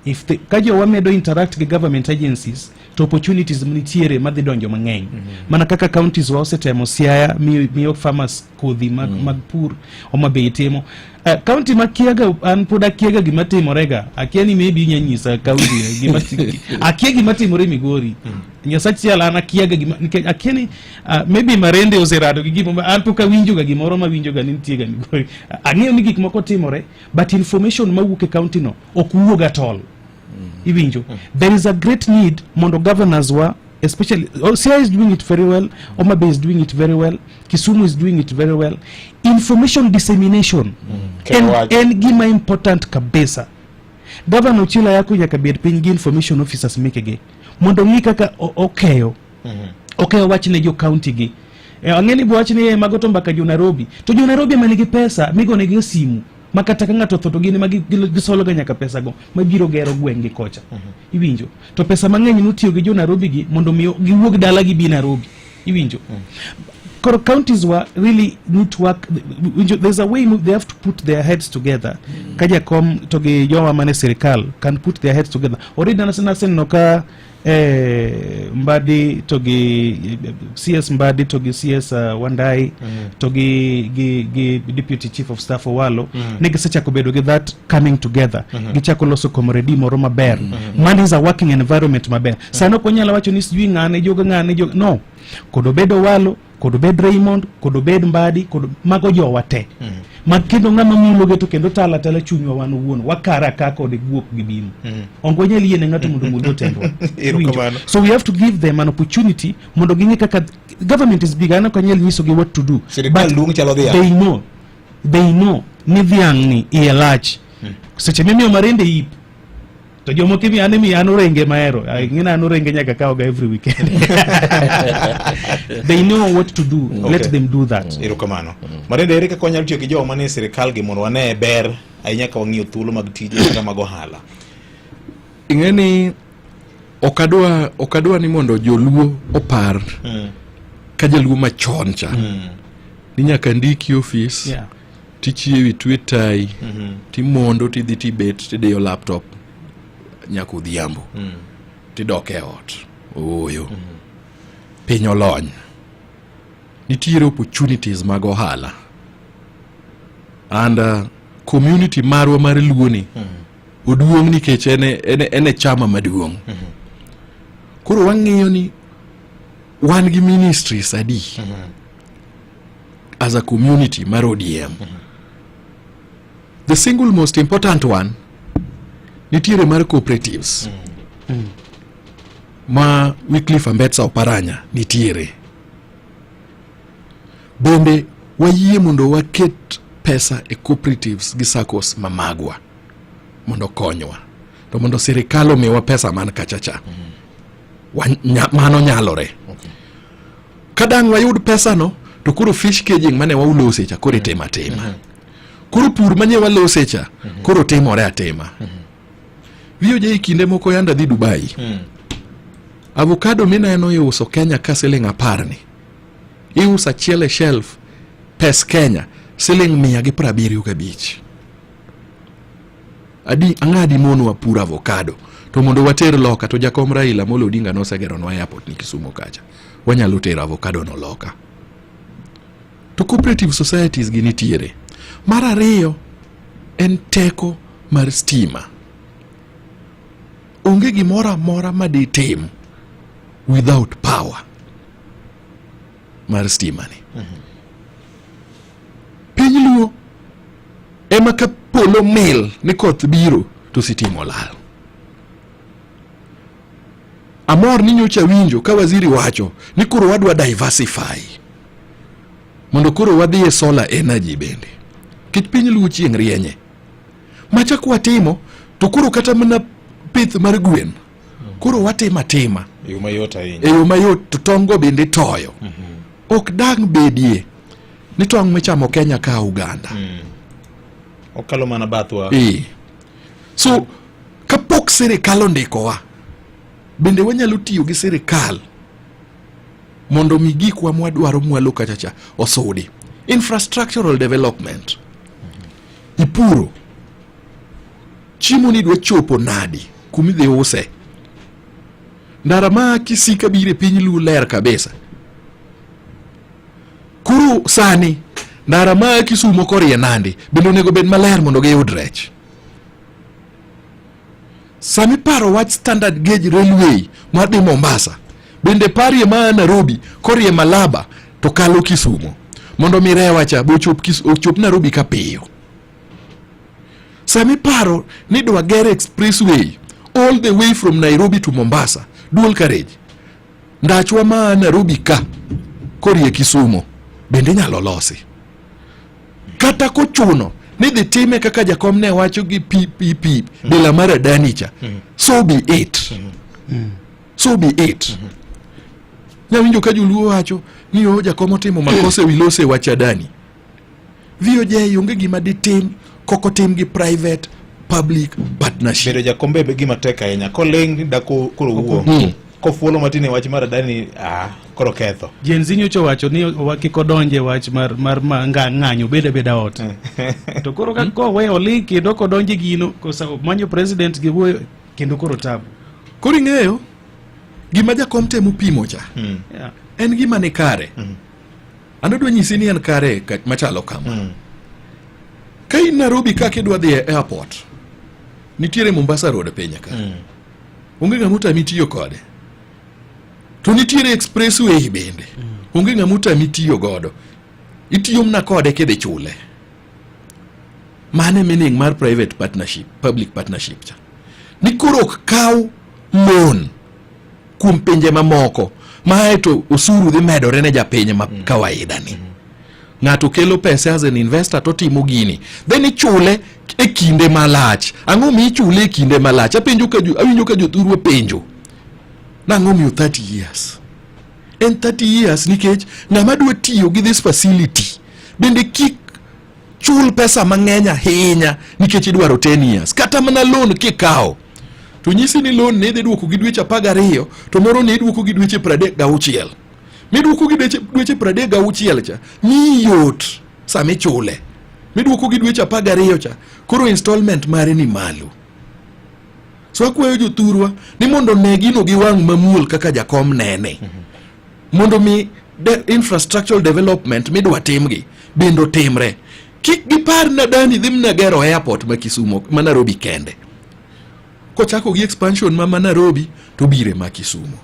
If the, ka jowa medo interact gi government agencies to opportunities nitiere madhi donjo mang'eny. Mana kaka counties wa osetemo Siaya miyo farmers kodhi mag pur, Homa Bay timo. County ma kiaga an pod akiaga gima timorega. Akia ni maybe inya nyisa county gima akia gima timore Migori. Nyasach chiel an akiaga gima nikech akia ni maybe Marende oserado gi gimo an pok awinjoga gimoro mawinjoga ni nitie ga Migori. Ang'eyo ni gik moko timore, but information mawuok e county no ok wuog at all. Iwinjo? There is a great need mondo governors wa, especially, oh, Siaya is doing it very well, Homa Bay is doing it very well, Kisumu is doing it very well. Information dissemination en gima important kabisa. Governor Ochilo Ayacko nyaka bed piny gi information officers mekege mondo ng'i kaka okeyo okeyo wach ne jo county gi. Ang'e ni bo wach ni mago to mbaka jo Nairobi, to jo Nairobi ema nigi pesa migonegi e simu ma kata ka ng'ato otho to gin ema gisologa nyaka pesa go mabiro gero gweng' gi kocha. Iwinjo? To pesa mang'eny notiyo gi jo Nairobi gi mondo mi giwuog dala gibi Nairobi. Iwinjo? Koro counties wa really need to work. Winjo, there's a way they have to put their heads together. Ka jakom to gi jowa mane sirikal can put their heads together. Already naseneno ka Mbadi to gi CS Mbadi to gi CS Wandai to gi Deputy Chief of Staff Owalo ne gisechako bedo gi that coming together. Gichako loso comrade moro maber. Man is a working environment maber. Sano ok wanyalo wacho ni sijui ng'ane joga ng'ane joga no. Kod obed Owalo, kod obed Raymond, kod obed Mbadi, kod mago jowa te. Ma kendo ng'ama muloge to kendo tala tala chunywa wan owuon wakara ka kod guok gi bimo. Ok wanyal yie ne ng'ato mondo omul otendwa. Erokamano. So we have to give them an opportunity mondo ging'e kaka government is big. An ok anyal nyisogi what to do. Sirikal But duong' chalo dhiang'. They know ni dhiang' ni iye lach. Seche mimiyo Marende ip to jomoko imiyo an imiyo an orenge mahero. Ing'e an orenge nyaka kawoga every weekend. They know what to do. Let them do that. Erokamano. Marende, ere kaka wanyalo tiyo gi jowa manie sirikal gi mondo wane ber ahinya ka wang'iyo thuolo mag tije kata mag ohala? Ing'e ni ok adwa ni mondo joluo opar ka jaluo machon cha ni nyaka ndiki ofis tichiewi twe tai timondo tidhi tibet tidiyo laptop nyaka odhiambo tidok e ot. Ooyo, piny olony, nitiere opportunities mag ohala and community marwa mar luo ni oduong' nikech en e chama maduong'. Koro wang'iyo ni wan gi ministries adi as a community mar ODM. The single most important one nitiere mar cooperatives ma Wycliffe Ambetsa Oparanya nitiere. Bende wayie mondo waket pesa e cooperatives gi SACCOs mamagwa mondo okonywa, to mondo sirikal omiwa pesa man kachacha mano nyalore. Ka dang' wayud pesano to koro fish caging mane waulose cha koro itimo atima, koro pur manye walose cha koro timore atima. VOJ, kinde moko yanda dhi Dubai, avocado mineno iuso Kenya ka siling 10 ni iuso achiel e shelf pes Kenya siling 175. Adi ang'adi monwa puro avocado to mondo water loka to jakom Raila Amolo Odinga nosegeronwa airport ni Kisumu kacha, wanyalo tero avocado no loka. To cooperative societies gi nitiere. Mar ariyo en teko mar stima. Onge gimoro amora ma ditim. without power mar stima ni. Piny Luo ema ka polo mil ni koth biro to sitima olal. Amor ni nyocha winjo ka waziri wacho ni koro wadwa diversify mondo koro wadhi e solar energy bende. Nikech piny Luo chieng' rienye. Machak watimo to koro kata mana pith mar gwen koro watimo atima E yo mayot ahinya. E yo mayot to tong' go bende toyo. Ok dang' bedie ni tong' michamo Kenya ka Uganda. Okalo mana bathwa. Ee. So kapok sirikal ondikowa, bende wanyalo tiyo gi sirikal mondo mi gikwa mwadwaro mwalo kacha cha osudi. Infrastructural development. Ipuro. Chiemo ni dwa chopo nadi kumidhi use. Ndara ma Kisii kabiro e piny Luo ler kabisa. Koro sani ndara ma Kisumo korie Nandi bende onego bed maler mondo giyud rech. Sami paro wach standard gauge railway madhi Mombasa bende parie ma Nairobi korie Malaba to kalo Kisumo mondo mi rewa cha be ochop Nairobi ka piyo. Sami paro ni dwa ger expressway all the way from Nairobi to Mombasa dual carriage ndachwa ma Nairobi ka korie Kisumo bende inyalo losi kata kochuno ni dhi time kaka jakom ne wacho gi PPP bila mar Adani cha, so be it, so be it. Nyawinjo ka joluo wacho ni o jakom otimo makosa e wi lose wach Adani. VOJ onge gima ditim kok otim gi private public partnership. Bedo jakom be gima tek ahinya. Koling' da koro wuo. Kofuolo matin e wach mar Adani, koro ketho. Gen Z nyocha owacho ni kik odonje wach mar ng'anyo, bed abeda ot. To koro ka kowe oling' kendo ok odonje gino, kosa manyo president gi wuoyo kendo koro tabu. Koro ing'eyo gima jakom temo pimo cha en gima ni kare. An adwa nyisi ni en kare machalo kama. Ka in Nairobi kaka idwa dhi e airport, nitiere Mombasa Road piny ka. Onge ng'ama otami tiyo kode. To nitiere expressway bende. Onge ng'ama otami tiyo godo. Itiyo mana kode kidhi chule. Mano e meaning mar private partnership, public partnership cha. Ni koro ok kaw loan kuom pinje mamoko mae to osuru dhi medore ne japiny ma kawaida ni. Ng'ato kelo pesa as an investor to timo gini. Then ichule e kinde malach. Ang'o mi ichule e kinde malach? Apenjo ka awinjo ka jothurwa penjo. Nang'o miyo 30 years? En 30 years nikech ng'ama dwa tiyo gi this facility bende kik chul pesa mang'eny ahinya nikech idwaro 10 years. Kata mana loan kikawo to nyisi ni loan ne idhi duoko gi dweche 12 to moro ne iduoko gi dweche 36. Miduoko gi dweche 36 cha miyi yot sama ichule. Miduoko gi dweche 12 cha koro installment mare ni malo. So akwayo jothurwa ni mondo ne gino gi wang' mamuol kaka jakom nene. Mondo mi infrastructural development midwa timgi bende otimre. Kik gipar na Adani dhi mana gero airport ma Kisumo ma Nairobi kende. Kochako gi expansion ma Nairobi to bire ma Kisumo.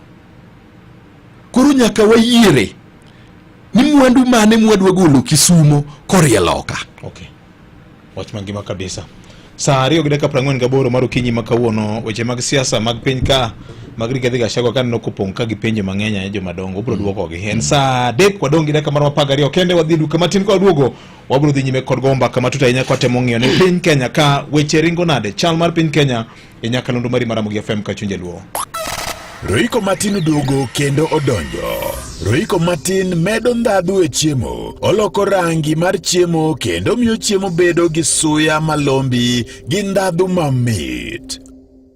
Koro nyaka wayiere ni mwandu mane mwadwa golo Kisumo korie loka. Okay. Wach mangima kabisa. Saa 2:48 mar okinyi ma kawuono, weche mag siasa mag piny ka mag Rigathi Gachagua kaneno kopong' ka gi penjo mang'eny ahinya jomadongo obiro duokogi. En saa 3 wadong' gi dakika mar 12 kende wadhi duka matin ka waduogo wabiro dhi nyime kod goyo mbaka matut ahinya kwa temo ng'iyo ni piny Kenya ka weche ringo nade, chal mar piny Kenya e nyakalondo mari mar Ramogi FM ka chuny jaluo. Royco matin oduogo kendo odonjo. Royco matin medo ndhadhu e chiemo, oloko rangi mar chiemo kendo miyo chiemo bedo gi suya malombi gi ndhadhu mamit.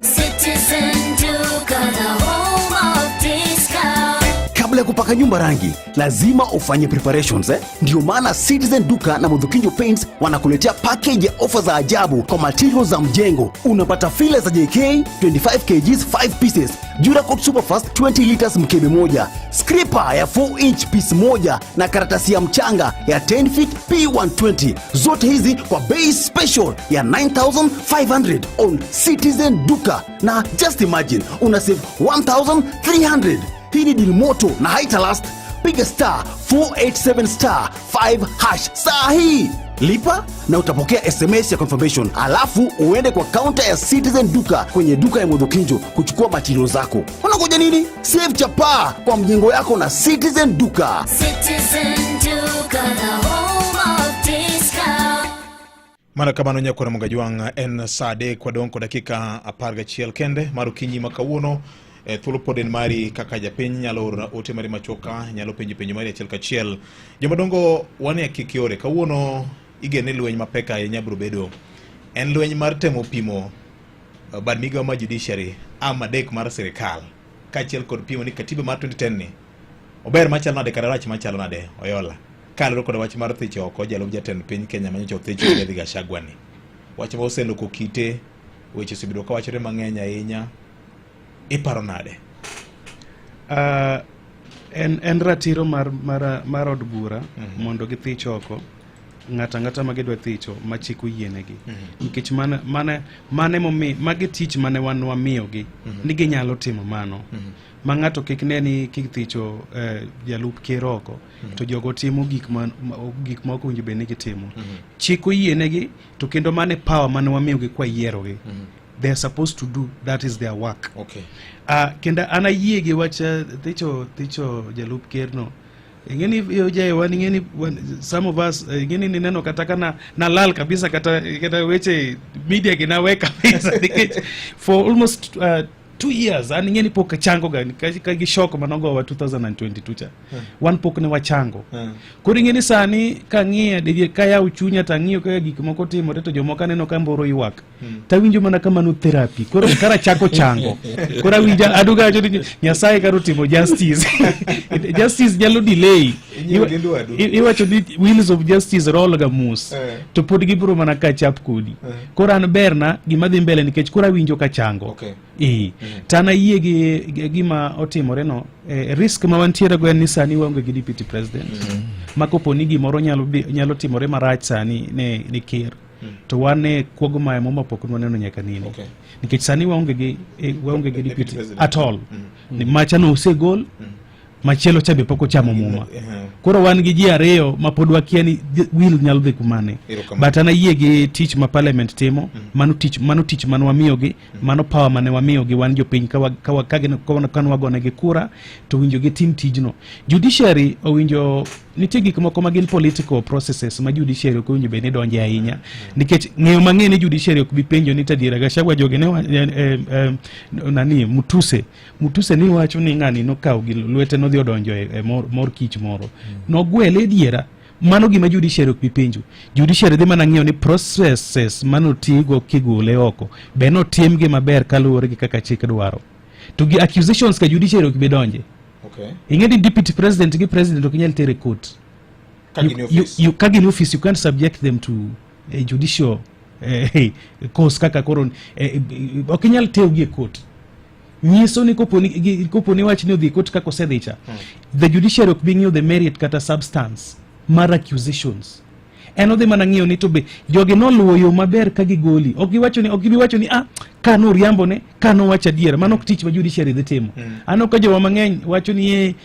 Citizen Duka, the home of discount. Kabla ya kupaka nyumba rangi, lazima ufanye preparations, eh? Ndio maana Citizen Duka na Mudhukinjo Paints wanakuletea package ya ofa za ajabu kwa materials za mjengo. Unapata filler za JK 25 kgs 5 pieces, Duracoat Superfast 20 liters mkebe moja, scraper ya 4 inch piece moja na karatasi ya mchanga ya 10 feet P120. Zote hizi kwa bei special ya 9500 on Citizen Duka. Na just imagine una save 1300. Hii ni deal moto na haita last. Piga star 487 star 5 hash saa hii, lipa na utapokea SMS ya confirmation, alafu uende kwa kaunta ya Citizen Duka kwenye duka ya Mudhokinjo kuchukua material zako. Unangoja nini? Save chapaa kwa mjengo yako na Citizen Duka. Citizen Duka, the home of discount. Mana kamano nyakora Mugajwang' en sa adek wadong' kod dakika 11 kende mar okinyi ma kawuono. E, thuolo pod en mari kaka japiny nyalo oro ote mari machuok ka nyalo penjo penjo mari achiel kachiel. Jomadongo wan e akik yore kawuono igeno ni lweny mapek ahinya biro bedo. En lweny mar temo pimo bad migawo mar judiciary arm adek mar sirikal kaachiel kod pimo ni katiba mar 2010 ni ober machalo nade kata rach machalo nade oyola kaluwore kod wach mar thicho oko jalup jatend piny Kenya manyocha othich Rigathi Gachagua ni wach ma oseloko kite weche osebedo kawachore mang'eny ahinya iparo nade? En ratiro mar od bura mondo githich oko ng'ato ang'ata ma gidwa thicho ma chik oyienegi. Nikech mane momi magi tich mane wan wamiyogi ni ginyalo timo mano. Ma ng'ato kik ne ni kithicho jalup ker oko to jogo timo gik ma ok owinjo bed ni gitimo. Chik oyienegi to kendo mane power mane wamiyogi kwa yierogi. They are supposed to do, that is their work. Kendo an ayie gi wach thicho jalup ker no. Ing'eni yojae wan ing'eni some of us ing'eni nineno kata ka nalal kabisa kata weche media gi nawe kabisa nikech for almost 2 years an ing'eni pok achango ga ka gi shock manogowa 2022 cha. Wan pok ne wachango. Koro ing'eni sani kang'iyo didier kayawo chunya to ang'iyo kaka gik moko timore to jomoko aneno ka mboro ywak. Tawinjo mana ka mano therapy. Koro kara chako chango. Koro awinjo aduga wacho ni Nyasaye karo timo justice. Justice nyalo delay. Iwacho ni wheels of justice roll ga mos. To pod gibiro mana catch up kodi. Koro an berna gima dhi mbele nikech koro awinjo ka chango. To an ayie gi gima otimore no. Risk ma wantiere go en ni sani waonge gi deputy president. Ma kopo ni gimoro nyalo timore marach sani ne ker. To wan e kuogo ma emo mapok nwaneno nyaka nini. Nikech sani waonge gi deputy at all. Macha no osegol, machielo cha be pok ochamo muma. Koro wan gi ji ariyo ma pod wakia ni will nyalo dhi kumane. But an ayie gi tich ma parliament timo, mano tich mane wamiyogi, mano power mane wamiyogi wan jopiny ka wagonegi kura to winjo gitim tijno. Judiciary owinjo nitie gik moko ma gin political processes ma judiciary ok owinjo bed ni donje ahinya. Nikech ng'eyo mang'eny ni judiciary ok bi penjo ni tadiera Gachagua jogi ne nani Mutuse ni wacho ni ng'ani nokawo gi lwete nodhi odonjo e mor kich moro. Nogwele diera. Mano gima judiciary ok bi penjo. Judiciary dhi mana ng'iyo ni processes manotigo kigole oko be notimgi maber kaluwore gi kaka chik dwaro. To gi accusations ka judiciary ok bi donje. Ing'e ni deputy president gi president ok nyal tere court. Ka gin e office. Ka gin e office you can't subject them to a judicial course kaka koro ok inyal terogi e court. Nyiso ni kopo ni wach ni odhi e court kaka osedhi cha. The judiciary ok bi ng'iyo the merit kata substance mar accusations. En odhi mana ng'iyo ni to be jogi noluwo yo maber ka gigoli. Ok giwacho ni ok gibi wacho ni ka noriambo ne, ka nowacho adiera. Mano ok tich ma judiciary dhi timo. Aneno ka jowa mang'eny wacho ni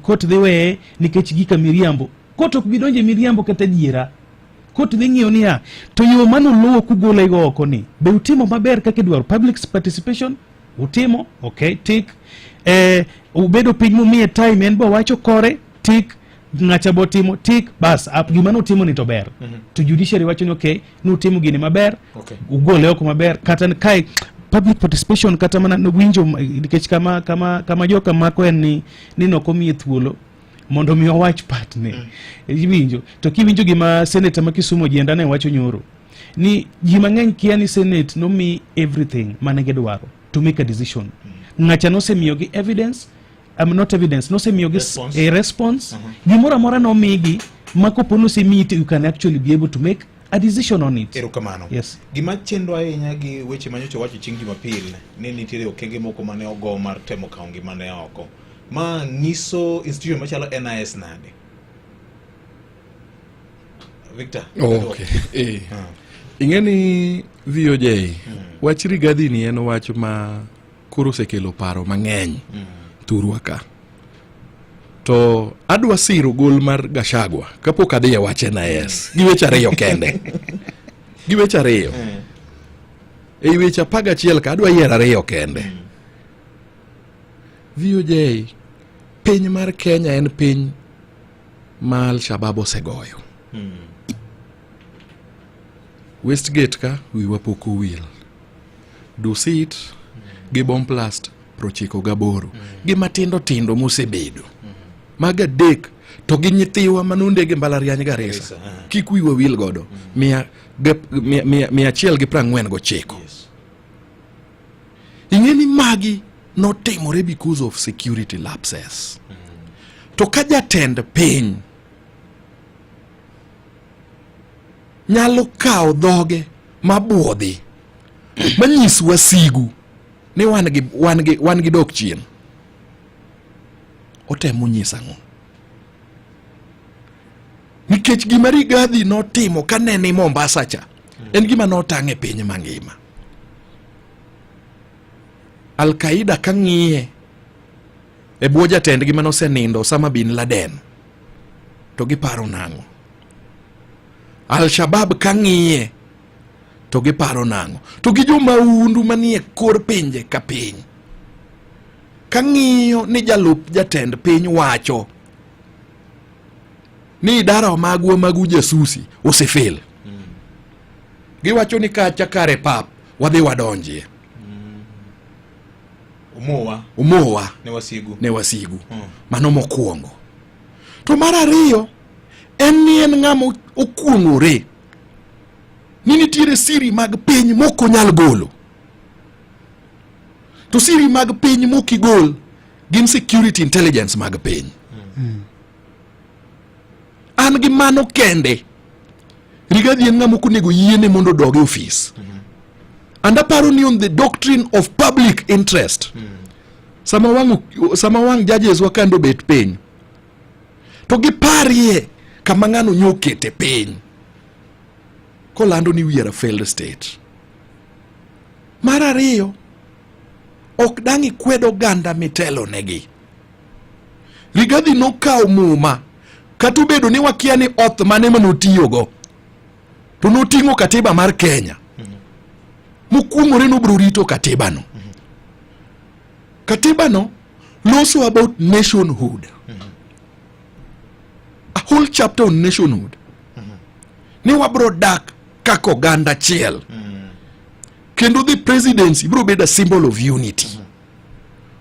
court dhi weye nikech gika miriambo. Court ok bi donjo e miriambo kata adiera. Court dhi ng'iyo niya, to yo manoluwo kugole go oko ni, be utimo maber kaka idwaro? Public participation utimo, okay, tick. Ubedo piny mumiye time en bo wacho kore, tick. Ng'acha bo timo, tick, bas, gima notimo ni to ber. To judiciary wacho ni okay, nutimo gini maber, ugole oko maber, kata kae public participation kata mana winjo nikech kama joka mako en ni nokomiye thuolo mondo mi owach partne. Iwinjo. To kiwinjo gima senator ma Kisumu Ojienda ne wacho nyoro, ni ji mang'eny kia ni senate nomi everything mane gidwaro to make a decision. Ng'acha nosemiyogi evidence, not evidence, nosemiyogi Response. a response. Gimoro amora nomigi ma kopo nosemiyi to you can actually be able to make a decision on it. Erokamano. Yes. Gima chendo ahinya gi weche manyocha owacho chieng' Jumapil ni nitiere okenge moko mane ogo mar temo kawo ngimane oko. Ma nyiso institution machalo NIS nade? Victor. Okay. Ing'e ni VOJ, wach Rigathi ni en wach ma koro osekelo paro mang'eny. Thurwa ka. To adwa siro gol mar Gachagua kapok adhi e wach NIS gi weche ariyo kende. Gi weche ariyo. Ei weche 11 ka adwa yiero ariyo kende. VOJ, piny mar Kenya en piny ma Al-Shabaab osegoyo. Westgate ka wiwa pok owil. Dusit gi Bomplast 98 gi matindo tindo mosebedo. Mago adek to gi nyithiwa manondeg e mbalariany Garissa. Kik wiwa wil godo. 149. Ing'e ni magi notimore because of security lapses. To ka jatend piny nyalo kawo dhoge mabuodhi manyis wasigu ni wan gi, wan gi, wan gi dok chien, otemo nyiso ang'o? Nikech gima Rigathi notimo kane ni Mombasa cha en gima notang' e piny mangima. Al-Qaeda ka ng'iye e bwo jatendgi mane osenindo Osama bin Laden to giparo nang'o? Al-Shabaab ka ng'iye to giparo nang'o? To gi jomahundu manie kor pinje ka piny ka ng'iyo ni jalup jatend piny wacho ni idara magwa mag ujasusi osefel. Giwacho ni kacha kare pap wadhi wadonjie. Umowa. Umowa. Ne wasigu. Ne wasigu. Mano mokwongo. To mar ariyo en ni en ng'ama okuong'ore ni nitiere siri mag piny mok onyal golo. To siri mag piny mok igol gin security intelligence mag piny. An gi mano kende. Rigathi en ng'ama ok onego yiene mondo odog e ofis. And aparo ni on the doctrine of public interest. Sama wang' sama wang' judges wa kando bet piny. To giparie kama ng'ano nyo okete piny. Kolando ni we are a failed state. Mar ariyo, ok dang' ikwed oganda mitelo negi. Rigathi nokawo muma kata obedo ni wakia ni oath mane manotiyogo, to noting'o katiba mar Kenya. Mokuong'ore nobiro rito katiba no. Katiba no loso about nationhood. A whole chapter on nationhood. Ni wabro dak kaka oganda achiel. Kendo the presidency biro bedo a symbol of unity.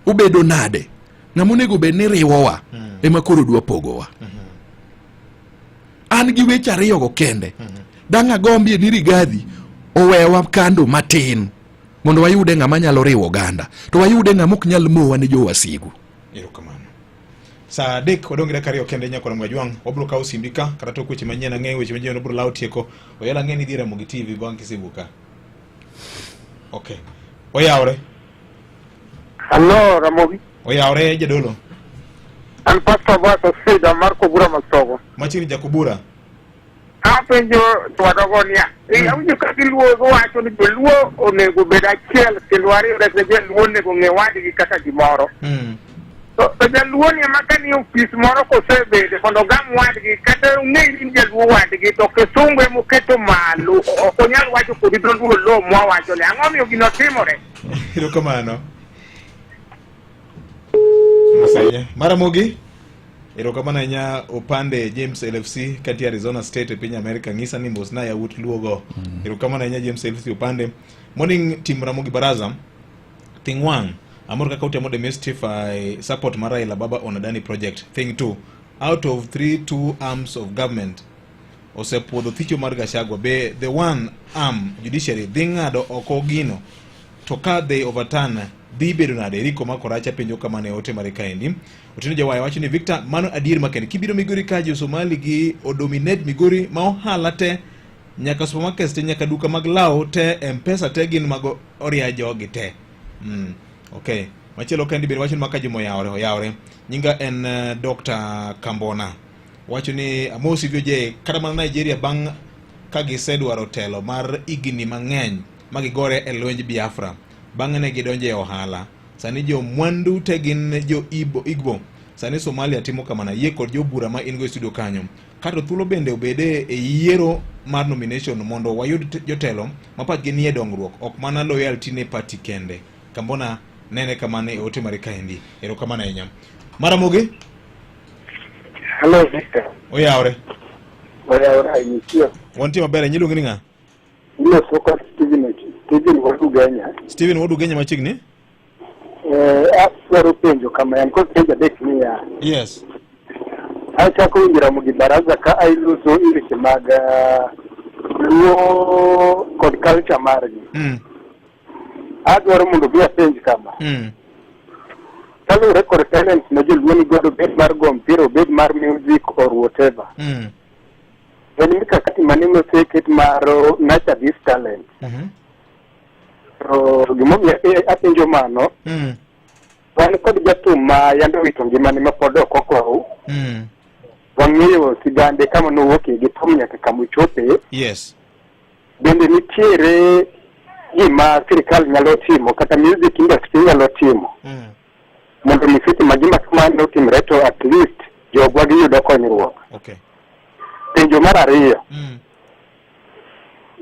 Obedo nade? Ng'ama onego bed ni riwowa ema koro dwa pogowa. An gi weche ariyogo kende. Dang' agombie ni Rigathi owewa kando matin mondo wayude ng'ama nyalo riwo oganda, to wayude ng'ama ok nyal mowa ne jowasigu. Erokamano. Saa 3 wadong' gi dakika 2 kende nyaka Ramogi Ajwang'. Wabiro kawo simbi ka kata tok weche manyien ang'e weche manyien wabiro lawo tieko. Oyala ang'e ni idhi Ramogi TV bang' kisewuok ka. Okay. Oyawre. Hello, Ramogi. Oyawre jadolo. An Pastor Basa Sida mar Kobura Masogo. Machiegni Jakobura. Apenjo jwadogo niya, awinjo ka giluo giwacho ni joluo onego obed achiel kendo wariwre kendo jaluo onego ng'e wadgi kaka gimoro. To jaluo ni ema ka nie ofis moro kosebede mondo ogam wadgi kata ong'e ni in jaluo wadgi to kisungu ema oketo malo ok onyal wacho kodi dholuo lo mwawacho ni ang'o miyo gino timore. Erokamano. Mos ahinya. Maramogi. Erokamano ahinya Opande James LFC katie Arizona State e piny Amerika ng'isa ni mosna yawuot luogo. Erokamano ahinya James LFC Opande. Morning team Ramogi Baraza. Thing one, amor kaka utemo demystify support mar Raila Baba on Adani project. Thing two, out of 3 2 arms of government osepuodho thicho mar Gachagua, be the one arm judiciary dhi ng'ado oko gino to ka they overturn dhi bedo nade? Eriko Makoracha penjo kama ne ote mare kaendi. Otieno Jawaya wacho ni Victor, mano adier makende. Kibiro Migori ka jo Somali gi odominate Migori ma ohala te nyaka supermarkets te nyaka duka mag law te M-Pesa te gin mag oria jogi te. Okay. Machielo kendi bende wacho ni maka juma oyawore oyawore. Nyinga en Dr. Kambona. Wacho ni amosi VOJ kata mana Nigeria bang' ka gisedwaro telo mar higni mang'eny ma gigore e lwenj Biafra. Bang'e ne gidonjo e ohala. Sani jo mwandu te gin jo Ibo, Igbo. Sani Somalia timo kamano. Ayie kod jobura ma in go e studio kanyo. Kato thuolo bende obede e yiero mar nomination mondo wayud jotelo ma pachgi nie dongruok, ok mana loyalty ne party kende. Kambona nene kamano e ote mare kaendi. Erokamano ahinya. Maramogi? Hello, Victor. Oyawre. Oyawre ahinya. Wantie maber, iluongi ni ng'a? Iloso kod Stephen Stephen Wuod Ugenya. Stephen Wuod Ugenya machiegni? Eh, adwaro penjo kama en kod penjo adek niya. Yes. Achako winjo Ramogi Baraza ka iloso e weche mag Luo kod culture margi. Adwaro mondo bi apenj kama. Kaluwore kod talent ma joluo ni godo obed mar go mpira, obed mar music or whatever. En mikakati mane moseket mar nurture this talent? To gimomiyo apenjo mano, wan kod jathum ma yande owito ngimane ma pod ok okow. Wang'eyo sigande kama nowuokie gi thum nyaka kama ochope. Bende nitiere gima sirikal nyalo timo kata music industry nyalo timo mondo mi seche ma gima kamano otimre to at least jogwa giyudo konyruok. Penjo mar ariyo.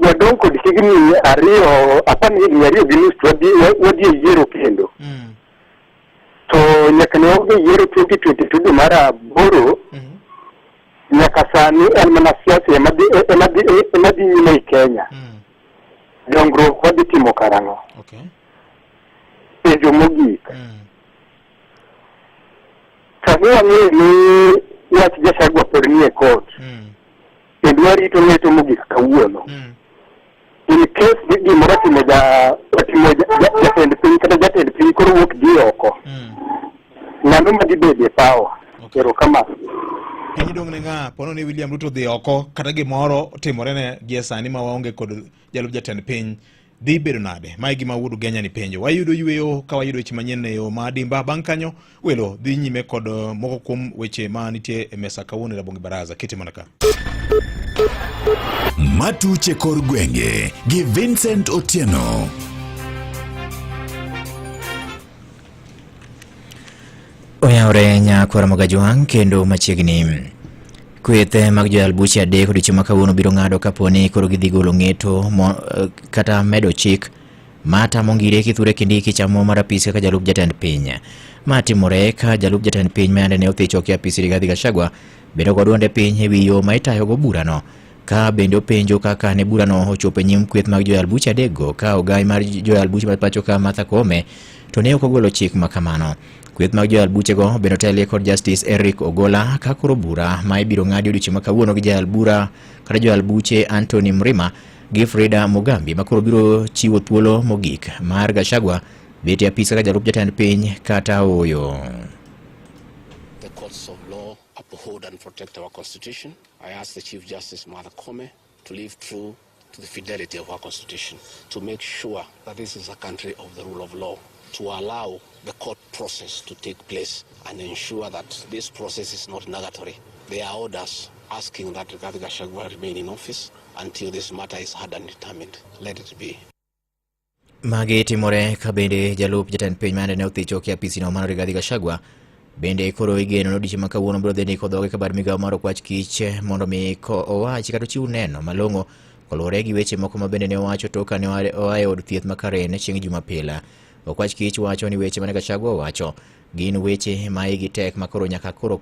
Wadong' kod higni ariyo, apani higni ariyo gi nus to wadhi e yiero kendo. To nyaka ne wadhi e yiero 2022 dwe mar aboro, nyaka sani en mana siasa ema dhi nyime e Kenya. Dongruok wadhi timo karang'o? Penjo mogik. Sani wang'eyo ni wach Gachagua pod nie court. Kendo warito ng'eto mogik kawuono. In case ni gimoro otimo otimo jatend piny kata jatend piny koro wuok dhi oko. Ng'ano ma dhi bedo e power? Erokamano. Piny dong' ne ng'a? Pono ni William Ruto dhi oko kata gimoro otimore ne gie sani ma waonge kod jalup jatend piny dhi bedo nade? Ma e gima Wuod Ugenya ni penjo. Wayudo yweyo ka wayudo weche manyien e yo ma adimba. Bang' kanyo welo dhi nyime kod moko kuom weche ma nitie e mesa kawuono e Rabongi Baraza. Kete mana ka. Matuche kor gwenge gi Vincent Otieno. Oyawre nyakwar Mogajwang' kendo machiegni. Kweth mag joyal buche adek odiochieng' ma kawuono biro ng'ado kapo ni koro gidhi golo ng'eto kata medo chik ma tamo Ngire Kithure Kindiki chamo mar apis kaka jalup jatend piny. Ma timore ka jalup jatend piny ma yande ne othicho e apis Rigathi Gachagua bedo kod duonde piny e wi yo ma itayogo burano. Ka bende openjo kaka ne burano ochopo e nyim kweth mag joyal buche adekgo ka ogai mar joyal buche mar pacho ka Martha Koome to ne ok ogolo chik ma kamano. Kweth mag joyal buchego bende otelie kod Justice Eric Ogola ka koro bura ma ibiro ng'adi odiochieng' ma kawuono gi jayal bura kata joyal buche Anthony Mrima gi Frida Mugambi ma koro biro chiwo thuolo mogik mar Gachagua bet e apis kaka jalup jatend piny kata ooyo. The courts of law uphold and protect our constitution. I ask the Chief Justice Martha Koome to live true to the fidelity of our constitution, to make sure that this is a country of the rule of law, to allow the court process to take place and ensure that this process is not negatory. There are orders asking that Rigathi Gachagua remain in office until this matter is heard and determined. Let it be. Magi timore ka bende jalup jatend piny mane ne othicho e apisino mar Rigathi Gachagua bende koro igeno ni odiochieng' ma kawuono biro dhi ndiko dhoge ka bad migawo mar okwach kich mondo mi owach kata ochiw neno malong'o koluwore gi weche moko ma bende ne owacho tok ka ne oa e od thieth ma Karen chieng' Jumapil. Okwach kich wacho ni weche mane Gachagua owacho gin weche ma igi tek ma koro nyaka koro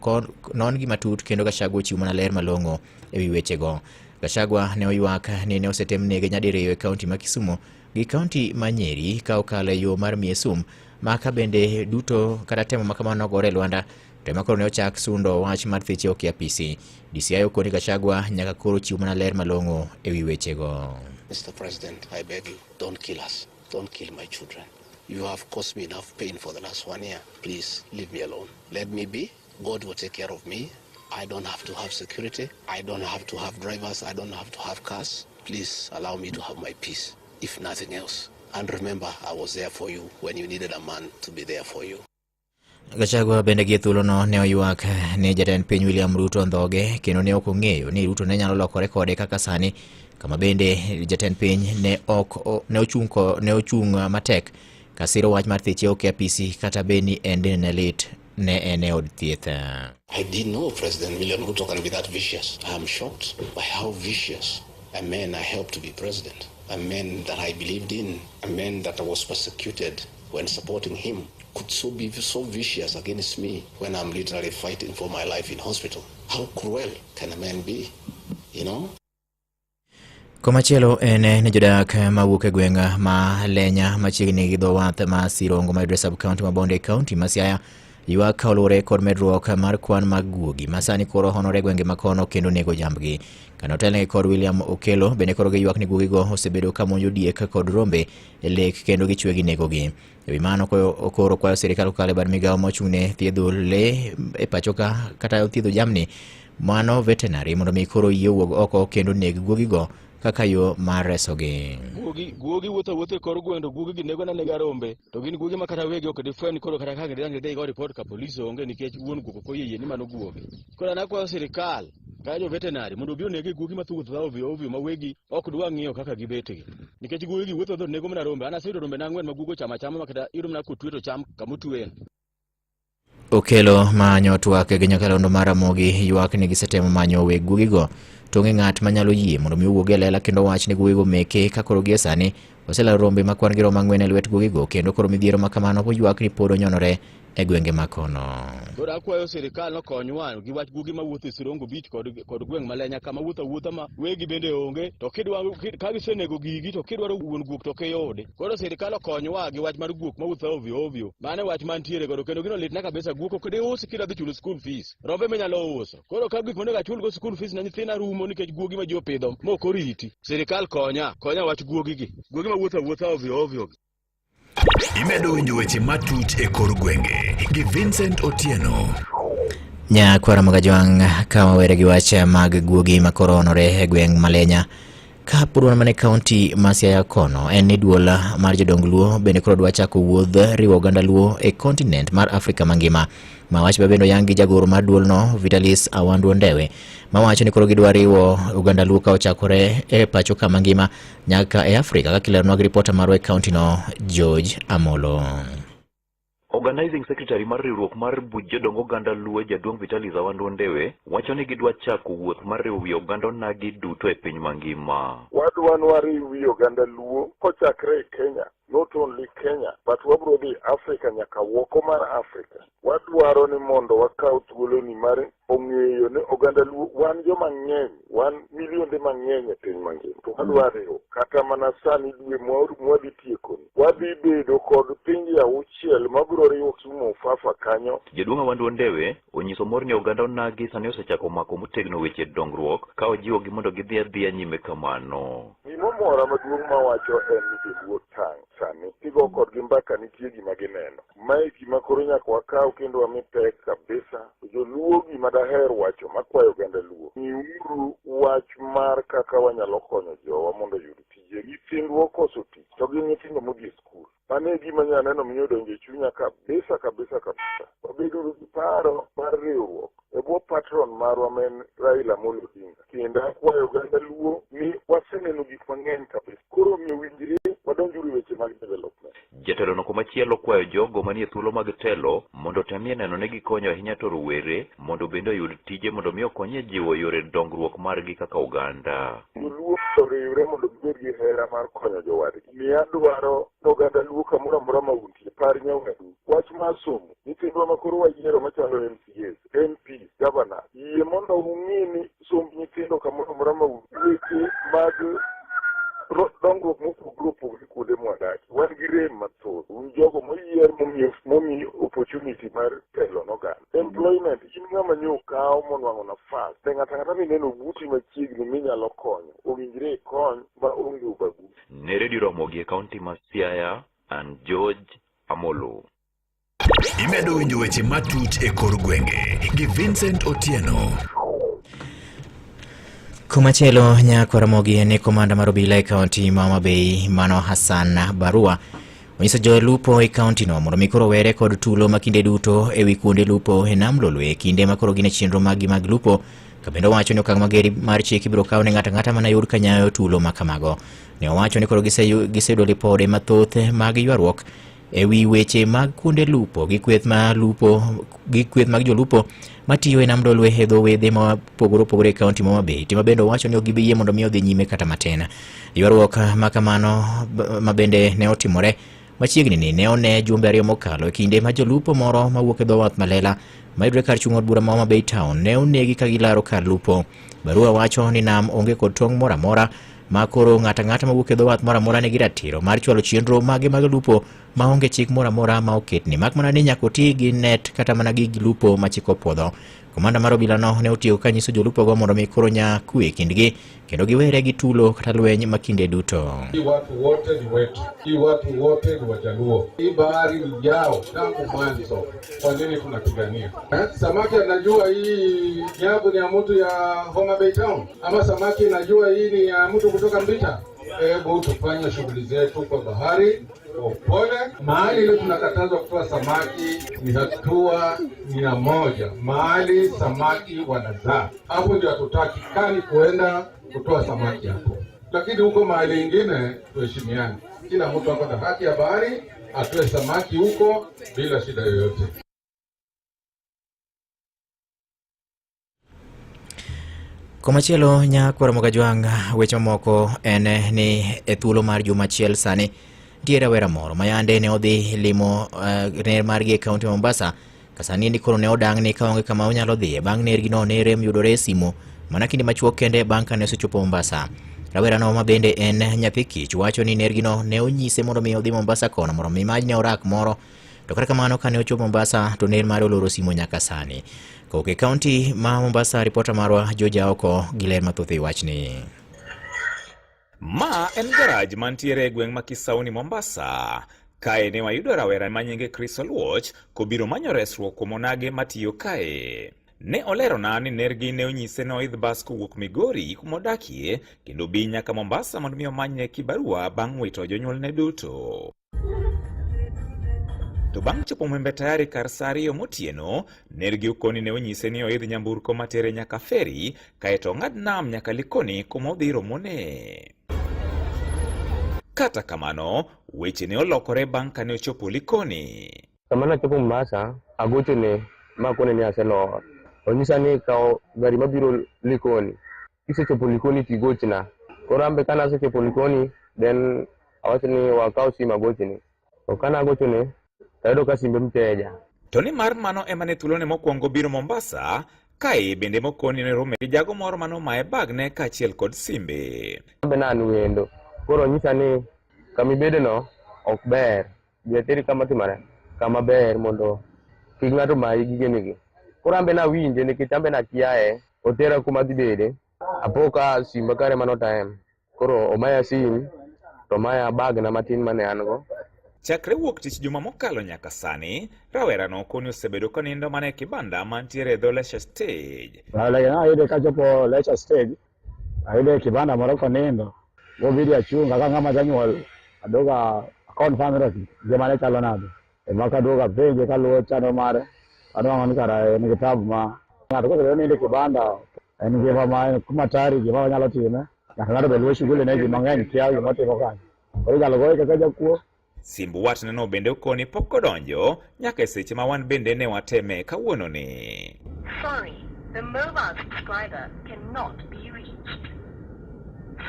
non gi matut kendo Gachagua ochiw mana ler malong'o e wi wechego. Gachagua ne oywak ni ne osetem nege nyadiriyo e kaunti ma Kisumu gi kaunti ma Nyeri ka okalo e yo mar miye sum ma ka bende duto kata temo ma kamano nogore e lwanda to ema koro ne ochak sundo wach mar thiche ok e apisi. DCI okoni Gachagua nyaka koro chiw mana ler malong'o e wi wechego. Mr. President, I beg you, don't kill us. Don't kill my children. You have caused me enough pain for the last 1 year. Please leave me alone. Let me be. God will take care of me. I don't have to have security. I don't have to have drivers. I don't have to have cars. Please allow me to have my peace, if nothing else. And remember, I was there for you when you needed a man to be there for you. Gachagua bende gie thuolono ne oywak ni jatend piny William Ruto ndhoge kendo ne ok ong'eyo ni Ruto ne nyalo lokore kode kaka sani, kama bende jatend piny ne ok ne ochung' ne ochung' matek Kasiro wach mar thiche ok e apisi kata bed ni en dende ne lit ne en e od thieth. I didn't know President William Ruto can be that vicious. I am shocked by how vicious a man I helped to be president, a man that I believed in, a man that was persecuted when supporting him, could so be so vicious against me when I'm literally fighting for my life in hospital. How cruel can a man be, you know? Komachielo en ni jodak mawuok e gweng' ma Lenya machiegni gi dho wath ma Sirongo mayudore sub county ma Bondo e county ma Siaya ywak ka oluwore kod medruok mar kwan mag guogi ma sani koro honore e gwenge ma kono kendo nego jambgi. Kane otelnegi kod William Okello bende koro giywak ni guogigo osebedo ka monjo diek kod rombe e lek kendo gichwe ginegogi. E wi mano koro kwayo sirikal kokalo e bad migawo mochung'ne thiedho le e pachoka kata thiedho jamni mano veterinary mondo mi koro yie owuog oko kendo neg guogigo kaka yo mar resogi. Guogi guogi wuotho awuotha e kor gweng' to guogi gi nego anega rombe to gin guogi ma kata wegi ok difweny koro kata ka gidhi gidhi go report ka polis onge nikech wuon guok ok oyie yie ni mano guogi. Koro an akwayo sirikal kata jo veterinary mondo obi onege guogi ma thugo thudha ovyo ovyo ma wegi ok dwa ng'iyo kaka gibet gi. Nikech guogi gi wuotho to nego mana rombe. An aseyudo rombe na ang'wen ma guogi ochamo achama ma kata iyudo mana kotwe to cham kama otweye. Okelo manyo twak gi nyakalondo mar Ramogi ywak ni gisetemo manyo weg guogigo to onge ng'at manyalo yie mondo mi owuog e lela kendo wach ni guogigo meke ka koro gie sani oselalo rombe ma kwan gi romo ang'wen e lwet guogigo kendo koro midhiero ma kamano ywak ni pod onyonore e gwenge ma kono. Koro akwayo sirikal nokonywa gi wach guogi mawuotho e Sirongo Beach kod, kod gweng' Malenya kama wuotho awuotha ma wegi bende onge to kidwa ka gisenego gigi to kidwaro wuon guok to ok iyudi. Koro sirikal okonywa gi wach mar guok mawuotho ovyo ovyo. Mano e wach mantiere godo kendo gino litna kabisa. Guok ok diusi kidwa dhi chulo school fees. Rombe minyalo uso. Koro ka gik monego achulgo school fees ne nyithinda rumo nikech guogi ma ji opidho mok oriti. Sirikal konya, konya wach guogi gi. Guogi mawuotho awuotha ovyo ovyo gi. Imedo winjo weche matut e kor gwenge gi Vincent Otieno. Nyakwara Magajwang' ka wawere gi wach mag guogi ma koro onore e gweng' Malenya ka pod wan mana e kaunti ma Siaya kono en ni duol mar jodong Luo bende koro dwa chako wuodh riwo oganda Luo e kontinent mar Afrika mangima. Ma wach ma bende oyang gi jagoro mar duolno Vitalis Awandu Ondewe mawacho ni koro gidwa riwo oganda Luo ka ochakore e pacho ka mangima nyaka e Afrika kaka ileronwa gi ripota marwa e kauntino George Amolo. Organizing Secretary mar riwruok mar buch jodong oganda Luo jaduong' Vitalis Awandu Ondewe wacho ni gidwa chako wuoth mar riwo wi oganda onagi duto e piny mangima. Wadwa ni wariw wi oganda Luo kochakre e Kenya, not only Kenya, but wabro dhi Africa nyaka woko mar Africa. Wadwaro ni mondo wakaw thuoloni mar ong'eyo ni oganda Luo wan joma ng'eny, wan milionde mang'eny e piny mangima. To wadwa riwo kata mana sani dwe mwadhi tiekoni, wadhi bedo kod pinje auchiel mabiro riwo Kisumu Ofafa kanyo. Jaduong' Awandu Ondewe onyiso mor ni oganda onagi sani osechako mako motegno weche dongruok ka ojiwogi mondo gidhi adhiya nyime kamano. Gimomora maduong' mawacho en ni joluo tang' sani. Kigo kodgi mbaka nitie gima gineno. Mae gima koro nyaka wakaw kendo wami pek kabisa. Joluo gima daher wacho makwayo oganda Luo, ng'iuru wach mar kaka wanyalo konyo jowa mondo oyud tije. Nyithindwa okoso tich to gin nyithindo modhi e skul. Mano e gima nyaneno miyo odonjo e chunya kabisa kabisa kabisa. Wabeduru gi paro mar riwruok e bwo patron marwa ma en Raila Amolo Odinga. Kendo akwayo oganda Luo ni waseneno gik mang'eny kabisa. Koro omiyo winjre wadonjuru e weche mag development. Jatelono komachielo kwayo jogo manie thuolo mag telo mondo otemie neno ni gikonyo ahinya to rowere mondo bende oyud tije mondo mi okony e jiwo yore dongruok margi kaka oganda. Joluo oriwre mondo gibed gi hera mar konyo jowadgi. Miya dwaro ni oganda Luo kamoro amora ma untie, par nyawadu. Wach mar somo, nyithindwa ma koro wayiero machalo MCAs, MPs, governors, yie mondo ung'i ni somb nyithindo kamoro amora ma untie, weche mag dongruok mopogore opogore kuonde mwadakie. Wan gi rem mathoth. Un jogo moyier momi opportunity mar telo noganda. Employment, in ng'ama nyo okaw monwang'o nafas. Be ng'ato ang'ata mineno buti machiegni minyalo konyo, owinjre ikony ma onge ubaguzi. Ne Redio Ramogi e kaunti ma Siaya, an George Amolo. Imedo winjo weche matut e kor gwenge gi Vincent Otieno. Komachielo nyako Ramogi ni komanda mar obila e kaunti ma Homa Bay mano Hassan Barua onyiso jolupo e kauntino mondo mi koro were kod tulo ma kinde duto e wi kuonde lupo e nam Lolwe e kinde ma koro gin e chenro maggi mag lupo ka bende owacho ni okang' mager mar chik ibiro kaw ne ng'ato ang'ata mana yud ka nyayo tulo ma kamago. Ne owacho ni koro giseyudo lipode mathoth mag ywaruok e wi weche mag kuonde lupo gi kweth ma lupo gi kweth mag jolupo matiyo e nam Lolwe e dho wedhe ma opogore opogore e kaunti ma Homa Bay. Tim ma bende owacho ni ok gibi yie mondo mi odhi nyime kata matin. Ywaruok ma kamano ma bende ne otimore machiegni ni ne one jumbe ariyo mokalo e kinde ma jolupo moro mawuok e dho wath Malela mayudore kar chung' od bura ma Homa Bay Town ne onegi ka gilaro kar lupo. Barua wacho ni nam onge kod tong' moro amora ma koro ng'ato ang'ata mawuok e dho wath moro amora nigi ratiro mar chwalo chenro mage mag lupo ma onge chik moro amora ma oketni mak mana ni nyaka oti gi net kata mana gig lupo ma chik opuodho. Komanda mar obilano ne otieko ka nyiso jolupogo mondo mi koro nya kwe e kindgi kendo giwere gi tulo kata lweny ma kinde duto. Hii watu wote ni wetu, hii watu wote ni Wajaluo. Hii bahari ni yao tangu mwanzo. Kwa nini tunapigania eh? Samaki anajua hii nyavu ni ya mtu ya Homa Bay Town, ama samaki inajua hii ni ya mtu kutoka Mbita? Hebu tufanye shughuli zetu kwa bahari kwa upole. Mahali ile tunakatazwa kutoa samaki ni hatua 100, mahali samaki wanazaa, hapo ndio hatutakikani kuenda kutoa samaki hapo, lakini huko mahali ingine tuheshimiane. Kila mtu ako na haki ya bahari, atoe samaki huko bila shida yoyote. Komachielo nyakwar Mogajwang' weche mamoko en ni e thuolo mar juma achiel sani nitie rawera moro ma yande ne odhi limo ner margi e kaunti ma Mombasa ka sani ni koro ne odang'ni ka onge kama onyalo dhiye bang' nergino ne rem yudore e simu mana kinde machuok kende bang' kane osechopo Mombasa. Rawerano ma bende en nyathi kich wacho ni nergino ne onyise mondo mi odhi Mombasa kono mondo mi manyne orak moro to kata kamano kane ochopo Mombasa to ner mare oloro simo nyaka sani. Kowuok e kaunti ma Mombasa, ripota marwa George Aoko gi ler mathoth e wachni. Ma en garaj mantiere e gweng' ma Kisauni, Mombasa. Kae ne wayudo rawera ma nyinge Chris Oluoch kobiro manyo resruok kuom onage matiyo kae. Ne olerona ni nergi ne onyise ni oidh bas kowuok Migori kuma odakie kendo obi nyaka Mombasa mondo mi omanyne kibarua bang' wito jonyuolne duto. To bang' chopo Mwembe Tayari kar saa 2 motieno, nergi okoni ne onyise ni oidh nyamburko matere nyaka feri kaeto ong'ad nam nyaka Likoni kuma odhi romone. Kata kamano, weche ne olokore bang' kane ochopo Likoni. Sama nachopo Mombasa, agochone makone ni aselor. Onyisa ni kaw gari mabiro Likoni. Kisechopo Likoni to igochna. Koro an be kane asechopo Likoni, then awacho ni wakaw simu agochne. To kane agochone, to ayudo ka simbe mteja. To nimar mano ema ne thuolone mokwongo biro Mombasa, kae bende mokoni ne rome gi jago moro mane omaye bagne kaachiel kod simbe. An be ne an wendo. Koro onyisa ni kama ibedeno ok ber. Bi ateri kama timore, kama ber mondo kik ng'ato mayi gigenigi. Koro an be nawinje nikech an be nakiaye, otera kuma adhi bede. Apo ka simba kare mano time. Koro omaya sim, to omaya bagna matin mane an go. Chakre wuok tich juma mokalo nyaka sani, rawerano koni osebedo konindo mana e kibanda mantiere e dho Leisure Stage. Ayude kachopo Leisure Stage, ayude e kibanda moro konindo. Gobidi achung' kaka ng'ama janyuol, aduogo a confirm ngimane chalo nade. Ema kaduogo apenje kaluwo chano mare, anwang'o ni kara en gi tabu ma ng'ato kosebedo ni nindo e kibanda en ngima ma en kuma hatari gima nyalo time. Nyaka ng'ato be luwo shughuli ne ji mang'eny kia gima otimo kanyo. Koro inyalo goye kaka jakuo. Simb watneno bende okoni pok odonjo nyaka e seche ma wan bende ne wateme kawuononi. Sorry, the mobile subscriber cannot be reached.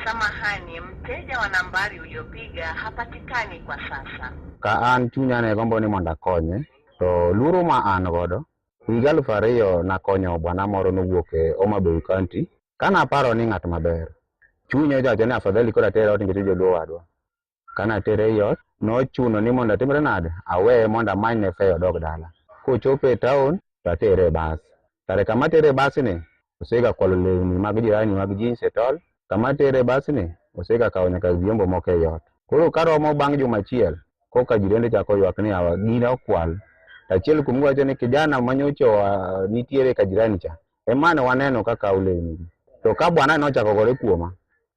Samahani, mteja wa nambari uliopiga hapatikani kwa sasa. Ka an chunya ne gombo ni mondo akonye, to luoro ma an godo, higa 2000 nakonyo bwana moro nowuok e Homa Bay County, kane aparo ni ng'at maber, chunya ojawacho ni afadhali koro atere ot nikech ojoluo wadwa. Kane atere ei ot, nochuno ni mondo atimre nade, aweye mondo amanyne fare odog dala. Kochopo e town, to atere e bas. Kare kama atere e bas ni, osega kwalo lewni mag jirani mag jeans e tol. Kama atere e bas ni, osega kawo nyaka vyombo moko ei ot. Koro karomo bang' juma achiel, koka jirende chako ywak ni awa gina okwal. To achiel kuomgi wacho ni kijana manyocha nitiere ka jirani cha, ema ne waneno ka kawo lewni gi. To ka bwana nochako gore kuoma,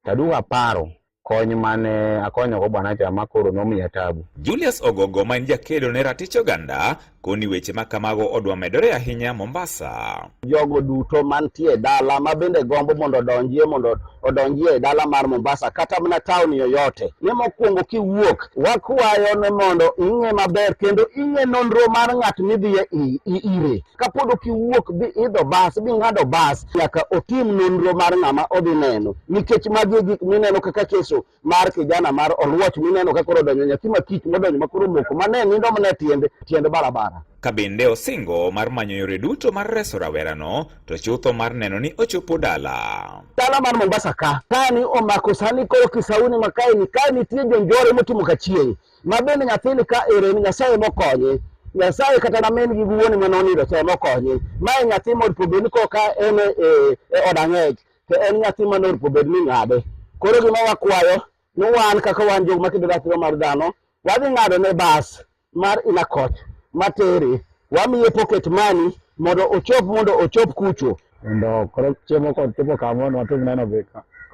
to aduogo aparo kony mane akonyogo bwana cha ma koro nomiya tabu. Julius Ogogo ma en jakedo ne ratich oganda Koni weche ma kamago odwa medore ahinya Mombasa. Jogo duto mantie e dala ma bende gombo mondo odonjie mondo odonjie e dala mar Mombasa kata mana taon yoyote, ni mokwongo kiwuok wakwayo ni mondo ing'e maber kendo ing'e nonro mar ng'at midhiye ire. Kapod ok iwuok bi idho bas bi ng'ado bas, nyaka otim nonro mar ng'ama odhi neno, nikech magi e gik mineno kaka keso mar kijana mar Oluoch mineno ka koro odonjo nyathi ma kich modonjo ma koro moko mane nindo mana e tiende tiend barabara. Ka bende osingo mar manyo yore duto mar reso rawerano to chutho mar neno ni ochopo dala. Dala mar Mombasa ka kani omako sani koro Kisauni ma kae ni kae nitie jonjore motimo kachieng' ma bende nyathini ka ere ni Nyasaye mokonye Nyasaye kata na min gi wuone mane onindo cha mokonye. Mae nyathi moripo bed ni koka en e od ang'ech to en nyathi mane oripo bed ni ng'ade. Koro gima wakwayo ni wan kaka wan jok makedo ratiro mar dhano wadhi ng'ado ne bas mar Inakoch matere wamiye pocket money mondo ochop mondo ochop kucho. Kendo koro chiemo kod chopo kama mondo watim neno be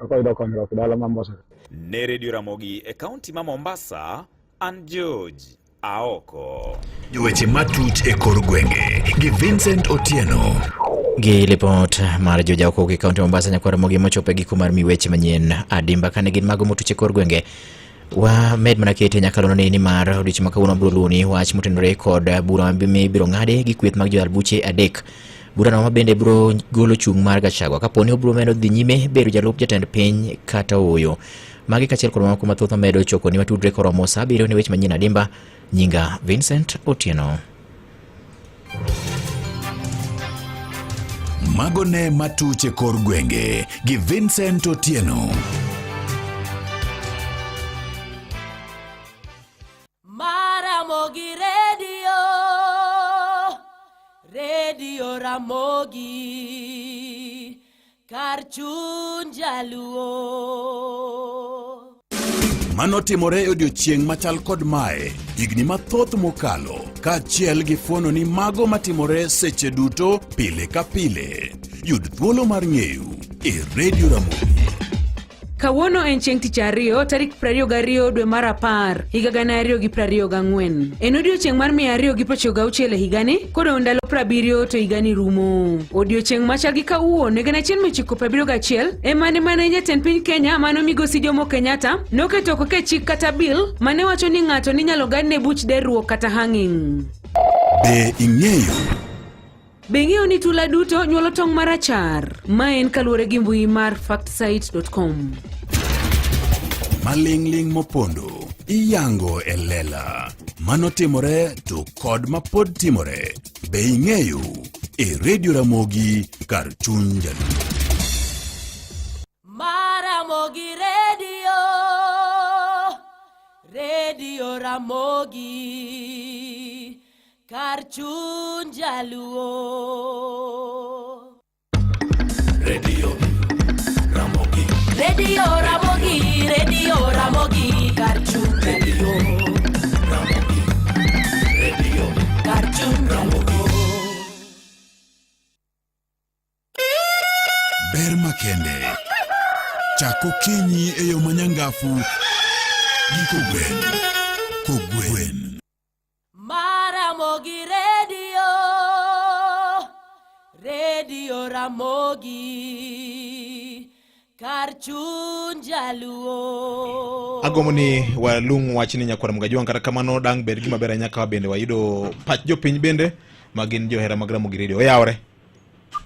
kaka oyudo konyruok e dala ma Mombasa. Ne Radio Ramogi e kaunti ma Mombasa, an George Aoko. Weche matuch e kor gwenge gi Vincent Otieno. Gi lipot mar jojaoko e kaunti Mombasa nyakwar Ramogi mochopo e giko mar mi weche manyien adimba kane gin mago motuch e kor gwenge. Wamed mana kete nyakalondo ni nimar odiochieng' ma kawuono biro luwoni wach motenore kod bura mibiro ng'adi gi kweth mag joyal buche adek. Burano ma bende biro golo chung' mar Gachagua kapo ni obiro medo dhi nyime bedo jalup jatend piny kata ooyo. Magi kaachiel kod mamoko mathoth mamedo chokoni watudre koromo saa abiriyo ne weche manyien adimba. Nyinga Vincent Otieno. Mago ne matuch e kor gwenge gi Vincent Otieno. Maramogi Radio, Radio Ramogi, kar chuny jaluo. Mano timore e odiechieng' machal kod mae higni mathoth mokalo, kaachiel gi fuono ni mago matimore seche duto pile ka pile. Yud thuolo mar ng'eyo e Radio Ramogi. Kawuono en chieng' tich ariyo tarik 22 dwe mar apar higa 2024. En odiochieng' mar 296 e higani kodong' ndalo 70 to higani rumo. Odiochieng' machal gi kawuono e 1971 ema ne mane jatend piny Kenya mano migosi Jomo Kenyatta noketo oko ke chik kata bill mane wacho ni ng'ato ninyalo gadne buch derruok kata hanging. Be ing'eyo? Be ing'eyo ni tula duto nyuolo tong' marachar? Ma en kaluwore gi mbui mar factsite.com. Maling'ling' mopondo iyango e lela. Mano timore to kod mapod timore. Be ing'eyo? E Radio Ramogi kar chuny Jaluo. Maramogi Radio, Radio Ramogi, kar chuny Jaluo. Radio Ramogi. Radio Ramogi, Radio Ramogi, kar chuny Jaluo. Ramogi. Radio Kar chuny Jaluo. Ber makende. Chak okinyi e yo manyangafu gi kogwen. Kogwen. Maramogi Radio, Radio Ramogi, kar chuny Jaluo. Agombo ni walung wachni nyakwar Mgajwang', kata kamano dang' bed gima ber ahinya ka bende wayudo pach jopiny bende ma gin johera mag Ramogi Radio. Oyawore.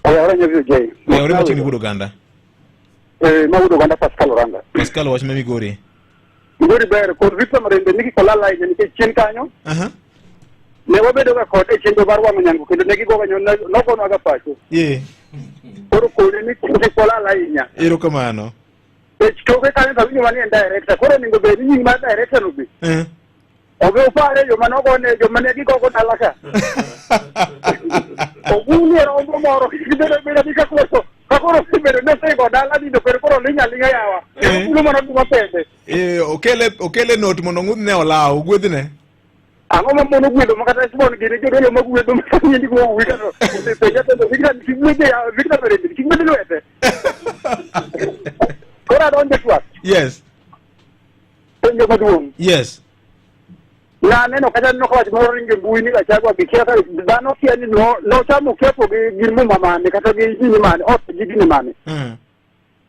Oyawore nyavyo Jay. Oyawore machiegni wuod oganda. Eh, ma wuod oganda Pascal Oranga. Pascal wach ma Migori. Migori ber kod Victor Marembe nigi kolala ahinya nikech chien kanyo. Aha. Ne wabedo ga kode e chenro mar wang'o nyango kendo ne gigoga nogonwa ga pacho. Eh. Koro kone ni kik olal ahinya. Erokamano. Nikech toke kanyo to awinjo mani en director. Koro onego bed ni nying mar director no be. Eh. Obe upare joma nogone joma ne gigogo dala ka. Ogulie rombo moro gibedo abeda ni kakoro kakoro osebedo ni osego dala nindo kendo koro ling' aling'a yawa. Eh. Ogulo mana gima pende. Eh, okele okele not mondo ong'udhne olaw, ogwedhne. Ang'o ma mono gwedho ma kata Esbon gini jodolo ma gwedho ma nyindi go wuwi kata osepenja to Victor kik gwedhe yawa Victor Merembe kik gwedh lwete. Koro adonjo e twak. Yes. Penjo maduong'. Yes. Naneno kata neno ka wach moro ringo e mbui ni Gachagua gi kia ka dhano kia ni no nochamo kiapo gi gi muma mane kata gi gini mane ot gi gini mane.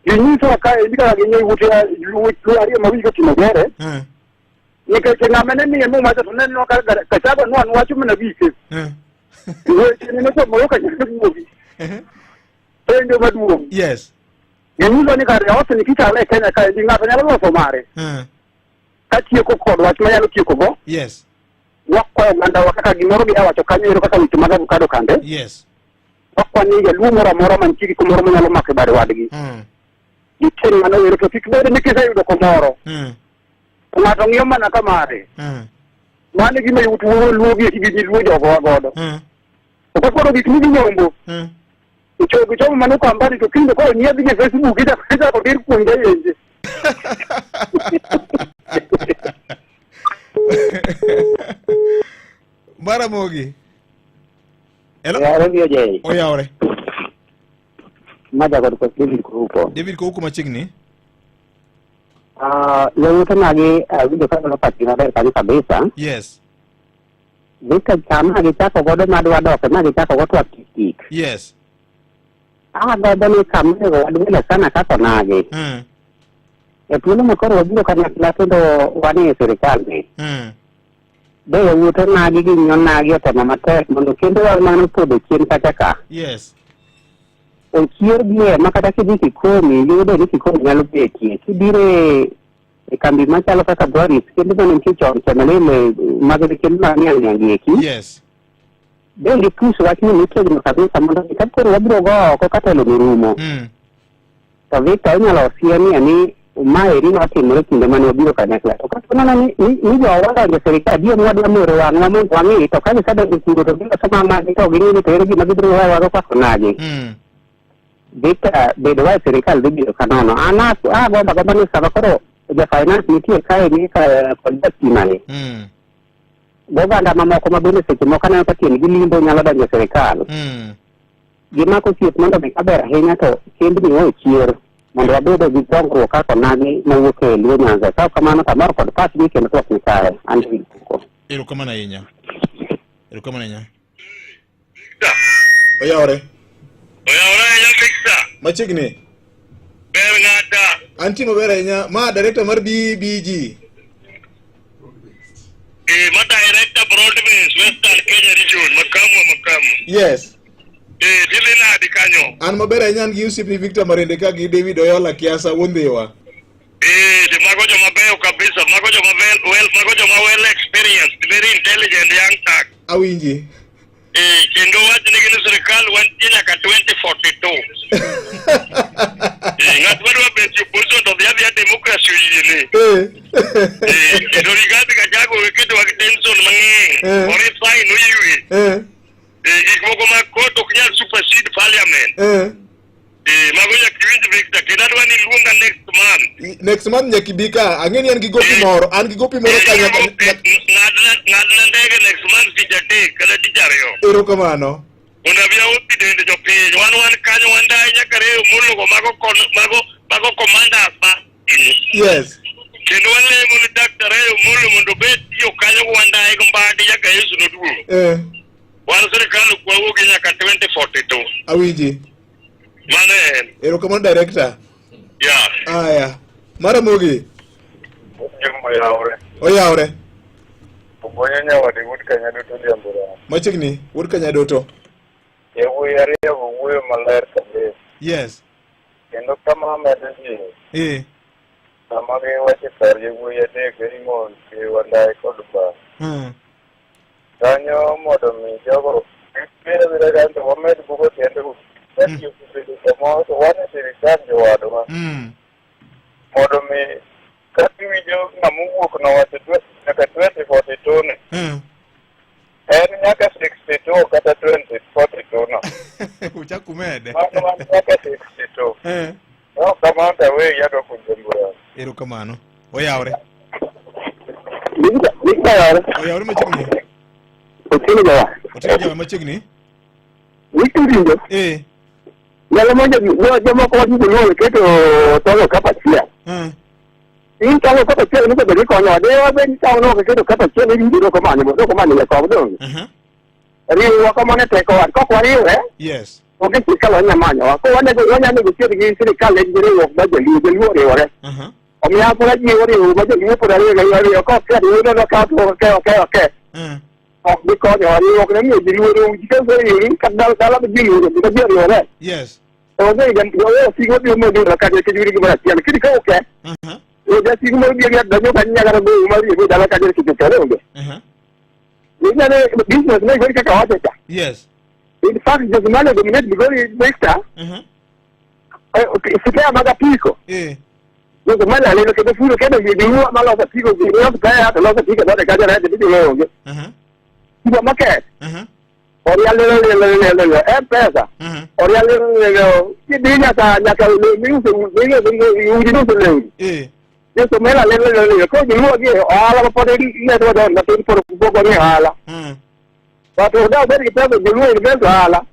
Ginyisowa ka endi kaka ging'e ute luo ariyo ma wigi otimo gere. Nikech ng'ama ne miye muma cha to ne ka Gachagua nwan wacho mana gike. Weche ne nochomo yo ka nyalo wuogi. Penjo maduong'. Yes. Ginyiso ni kare osni kichale e Kenya kaendi ng'ato nyalo loso mare. Katieko kod wach manyalo tieko go. Yes. Wakwayo ogandawa kaka gimoro gi awacho kanyo ero kaka weche mag avocado kande. Yes. Wakwa ni jaluo moro amora mantie gi kumoro manyalo mako e bade wadgi. Gitim mano ero to kik bed ni kiseyudo kumoro. To ng'ato ng'iyo mana ka mare. Mano e gima yawuot wuo luo gi eki gi luo jogowa godo. To ka koro gik migi nyombo. Ochogo chomo mano kambani to kinde koro nyiedhi e Facebook ichako ichako dir kuom jayenje. Maramogi. Hello. Oyawore VOJ. Oyawore. Maja kod kod David Kuruko. David Kouko machiegni. Ah, yawuote magi awinjo ka golo pachgi maber kanyo kabisa. Yes. Victor kama gichako godo madwa doke ma gichako go twak tik tik. Yes. Agombo ni kama onego wadwele sana kaka onagi. E thuolo ma koro wabiro kanyakla kendo wan e sirikal ni. Be yawuot onagi gi nyonagi otemo matek mondo kendo wa mane opodho chien kacha ka. Yes. Ochier gie ma kata kidhi Kikomi yudo ni Kikomi nyalo betie. Kibiro e e kambi machalo kaka Boris kendo mane nitie chon Chemelil mag kendo mag niang' niang' gi eki. Yes. Be gipus wachni motegno kabisa mondo mi ka koro wabiro go oko ka telo ni rumo. To Victor inyalo siemie ni maeri notimore kinde mane wabiro kanyakla. To ka waneno ni, ni, ni jowa donjo e sirikal adier ni wadwa moro wang'wa mondo wang'i to ka gisedonjo kuro to giloso mamagi to ging'i ni to ere gima gibiro wewago kaka onagi. Victor bedo wa e sirikal dhi bedo kanono. An agombo agomba ni sama koro ja finance nitie kae ni ka kod jastima ni. Goganda mamoko ma bende seche moko aneno ka tiendgi limbo nyalo donjo e sirikal. Gimako thieth mondo mi kaber ahinya to kembni ochier mondo wabedo gi dongruok kaka onagi mawuok e Luo Nyanza. Ka ok kamano to amor kod pachgi kendo twak ni kare. An David Kuko. Erokamano ahinya. Erokamano ahinya. Oyawore. Oyawore ahinya Victor. Machiegni. Ber ng'ata. Antie maber ahinya. Ma director mar BBG. Eh, ma director Broadbase Western Kenya Region, makamu wa makamu. Yes. Eh, dili nadi kanyo. An maber ahinya an gi osiepni Victor Marende ka gi David Oyola Kiasa wuon Dhiwa. Eh, de mago joma beyo kabisa, mago joma well, well, mago joma well experienced, very intelligent young thug. Awinji. Eh, kendo wach nigi ni sirikal wantie nyaka 2042. Eh, ng'at madwa bet e opposition to dhi adhiya democracy oyiene. Eh, kendo Rigathi Gachagua we ketowa gi tension mang'eny. Eh. Oresign oyue. Eh. Eh, gik moko mag court ok nyal supersede parliament. Eh. Eh, mago nyaka iwinj Victor, kendo adwa ni iluonga next month. Next month nyaka ibi ka. Ang'e ni an gi gopi moro. An gi gopi moro ka nyaka. Ng'adna ng'adna ndege next month tich adek kata tich ariyo. Erokamano. Mondo abi aopi dend jopiny. Wan wan kanyo wan dai nyaka reyo mologo mago kon mago mago commanders ma piny. Yes. Kendo walemo ni Dr. Reyo Molo mondo obed tiyo kanyo go wan dai go mbadi nyaka Yesu noduog. Eh. Wan sirikal ok wawuogi nyaka 2042. Awinji. Mano en. Erokamano director. Yeah. Aya. Maramogi. Oyawre. Oyawre. Ogonyo nyawadi wuod Kanyadoto Odhiambo Rama. Machiegni, wuod Kanyadoto. Yawuoyi ariyogo wuoyo maler kabisa. Yes. Kendo kama amedo jiwo, Eh. sama giwacho kar yawuoyi adek Raymond gi Wandayi kod Mbaa. Kanyo mondo mi jogo biro abira kanyo to wamed bugo tiend udi. Osebedo kamoro to wan e sirikal jowadwa. Mondo mi kaka iwinjo ng'ama owuok nowacho nyaka 2042 ni. En nyaka 62 kata 2042 no. Uchak umede. Mano wan nyaka 62. Eh. No kamano to aweyi adwa puonjo mbura. Erokamano. Oyawre. Oyawre. Oyawre machiegni. Otieno jawa. Otieno jawa machiegni. Wito winjo. Eh. Nyalo monjo jomoko wacho joluo keto togo kapa achiel. In tawo kata achiel onego bed ni konyowa. De wabed ni tawo nok keto kata achiel ni winjo dok omanyo dok omanyo jakom donge. Riwruok kamano e tekowa. Kok wariwre, onge sirkal wanya manyowa. Koro wanego wanya negotiate gi sirkal en gi riwruok mar joluo, joluo oriwore. Omiyo an pod ajiwo riwruok mar joluo pod ariwre ariwre. Kok ke riwruok ka to ok ok ok. Ok gikonyowa. Riwruok ne miyo ji luoro. Ji ka oseriwri kata dala dala ji luoro kata ji oriwore. Onge jasigu mabiro mondo kata nikech uri gimoro achiel. Kidi ka oke. Jasigu mabiro gi donjo kanyo nyaka goyo mar riembo dala kanyo nikech okere onge. Inyalo business ne gori kaka wacho cha. In fact, Josimane dominate Migori sector. Spare mag apiko. Josimane alelo kendo furo kendo giwuo maloso apiko gi loso spare to loso apiko dhoode kanyo rete tichulo onge. Supermarket. Orial lelo lelo lelo lelo M-Pesa. Orial lelo lelo kidhi nyaka nyaka miuso miuso udi miuso lewni. Josomela lelo lelo lelo koro joluo gi ohala ma pod imedo wadon matin pod pok wang'e ohala. But ok wabed gi pesa joluo invent ohala.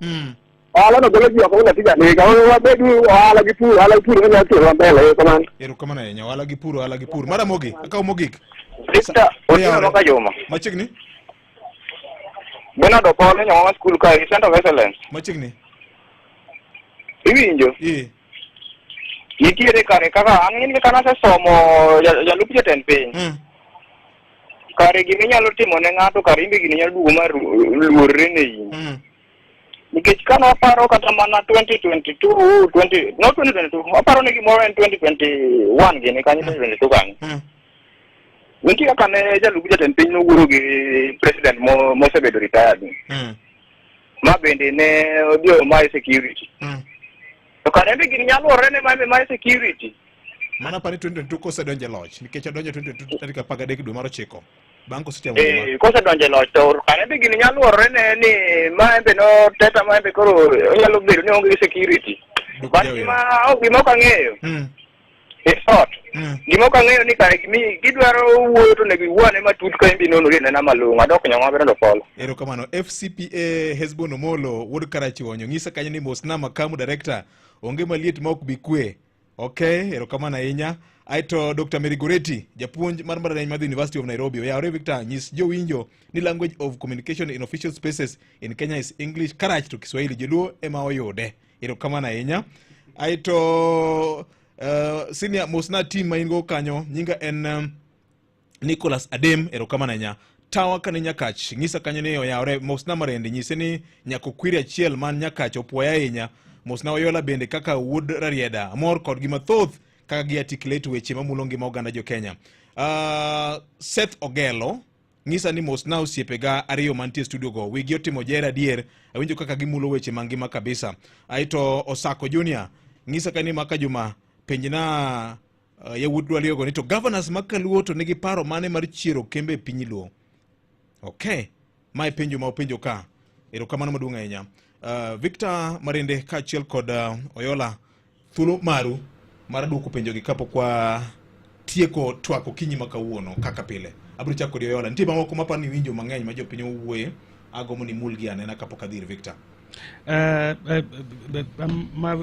Ohala no golo ji oko mondo tij andika. Wabed ohala gi pur ohala gi pur manyalo terowa mbele kamano. Erokamano ahinya. Ohala gi pur, ohala gi pur. Mara mogik, akaw mogik. Victor, Otieno Moka Juma. Machiegni? Bernard Opolo nyawa skul kae, Center of Excellence. Machiegni. Iwinjo? Eh. Nitiere kare kaka an ng'eni kaka nasesomo jalup jatend piny. Kare gima inyalo timo ne ng'ato kare in be gini nyalo duogo ma luorre ne in. Nikech kane waparo kata mana 2022, 20, no 2022, waparo ni gimoro en 2021 gini kanyo 2022 kanyo. Nitie kaka ne jalup jatend piny nowuoyo gi president mosebedo retired ni. Ma bende ne odhi omaye security. To kare be gini nyalo luorre ne maye security. Mano apani 2022 kosedonjo e loch nikech odonjo 2022 tarik 13 dwe mar ochiko bang' kosetimo Eh, kosedonjo e loch to kare be gini nyalo luorre ne ni maembe no teta maembe koro onyalo bedo ni onge gi security. But gima gima ok ang'eyo in short gima ok ang'eyo ni kare gimi gidwaro wuoyo to onego iwuo ane matut ka in be inonori anena malong'o adok nyong'o Bernard Opolo. Erokamano. FCPA Hesbon Omolo wuod Karachuonyo ng'isa kanyo ni mosna makamu director onge maliet ma ok bi kwe. Okay, erokamano ahinya. Aeto Dr. Mary Goretti, japuonj mar mbalariany mar The University of Nairobi. Oyawore Victor, nyis jowinjo ni language of communication in official spaces in Kenya is English, karach to Kiswahili joluo ema oyude. Erokamano ahinya. Aeto senior mosna team ma in go kanyo, nyinga en Nicholas Adem, erokamano ahinya. Tawa kane Nyakach, ng'isa kanyo ni oyawore, mosna Marende, nyise ni nyako kwiri achiel man Nyakach opuoya ahinya. Mosna Oyola bende kaka wuod Rarieda, amor kodgi mathoth kaka gi articulate weche mamulo ngima oganda jo Kenya. Seth Ogelo, ng'isa ni mosna osiepega ariyo mantie studio go, wigi otimo jera adier, awinjo kaka gimulo weche mangima kabisa. Aeto Osako Junior, ng'isa kani maka Juma, penjna yawuot Dwaliogo ni to governors ma Kaluo to nigi paro mane mar chiero kembe e piny Luo? Okay, mae penjo ma openjo ka. Erokamano maduong' ahinya. Victor Marende kaachiel kod Oyola, thuolo maru mar duoko penjogi kapok watieko twak okinyi ma kawuono kaka pile. Abiro chako kod Oyola. Nitie mamoko maparo ni winjo mang'eny ma jopiny owuoye, agombo ni mulgi anena kapok adhi ir Victor.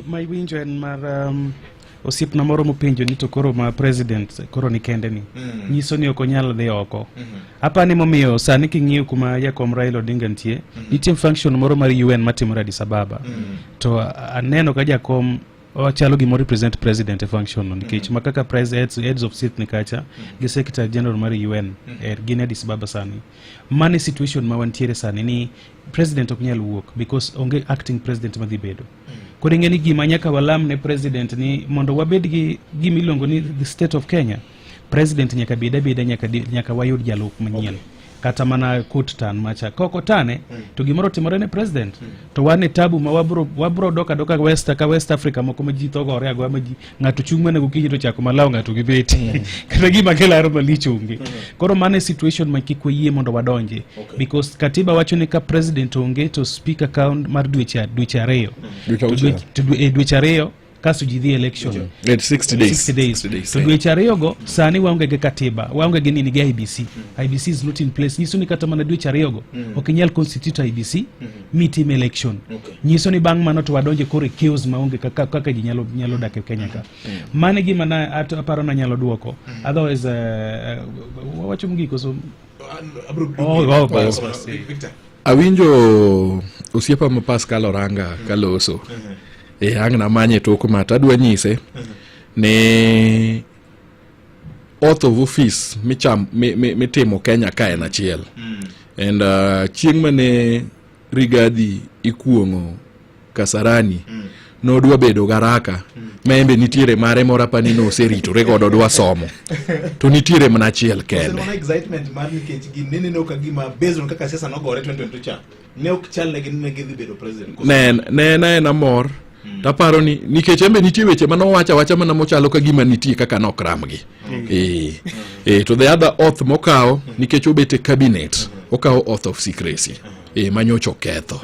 Ma iwinjo en mar osiepna moro mopenjo ni to koro ma president koro ni kende ni nyiso ni ok onyal dhi oko. Apani momiyo sani king'iyo kuma jakom Raila Odinga nitie, nitie function moro mar UN matimore Addis Ababa. To aneno ka jakom ochalo gima represent president e function no nikech ma kaka heads of state ni kacha gi secretary general mar UN gin Addis Ababa sani. Mano e situation ma wantiere sani ni president ok nyal wuok because onge acting president madhi bedo. Koro ing'e ni gima nyaka walam ne president ni mondo wabed gi gima iluongo ni the state of Kenya, president nyaka bed abeda nyaka wayud jalup manyien. Kata mana court tan macha kok otane to gimoro otimore ne president to wan e tabu ma wabro dok adoka West ka West Africa moko ma ji tho gore agoya ma ji ng'ato chung' mana gokinyi to chako malawo ng'ato gi beti kata gima kilaro malich onge. Koro mano e situation ma kik wayie mondo wadonje because katiba wacho ni ka president onge to speaker count mar dweche ariyo. Dweche auchiel. To dweche ariyo kasto ji dhi election At 60 days. 60 days. 60 days, To eh. dweche ariyogo sani waonge gi katiba waonge gi nini gi IBC IBC is not in place nyiso ni kata mana dweche ariyogo ok inyal constitute IBC mitim election nyiso ni bang' mano to wadonje koro e chaos maonge kaka, kaka ji nyalo, nyalo dak e Kenya ka mano e gima na at- aparo nanyalo duoko otherwise uh, wawacho mogik koso Oh, oh, bas, bas, eh. Awinjo osiepa ma Pascal Oranga kaloso. E ang' namanye tok ma to adwa nyise ni oath of office micham, mi, mi, mitimo Kenya ka en achiel. And chieng' mane Rigathi ikuong'o Kasarani nodwa bedo garaka ma embe nitiere mare moro apani noseritore godo dwa somo to nitiere mana achiel kende. Mana excitement mar nikech gin ne neno ka gima based on kaka siasa nogore 2022 cha ne ok chal ne gin ne gidhi bedo president. Ne en ne en aena mor taparo ni nikech embe nitie weche mane owacho awacha mana mochalo ka gima nitie kaka nokramgi eh eh to the other oath mokawo nikech obet e cabinet okawo oath of secrecy eh manyocha oketho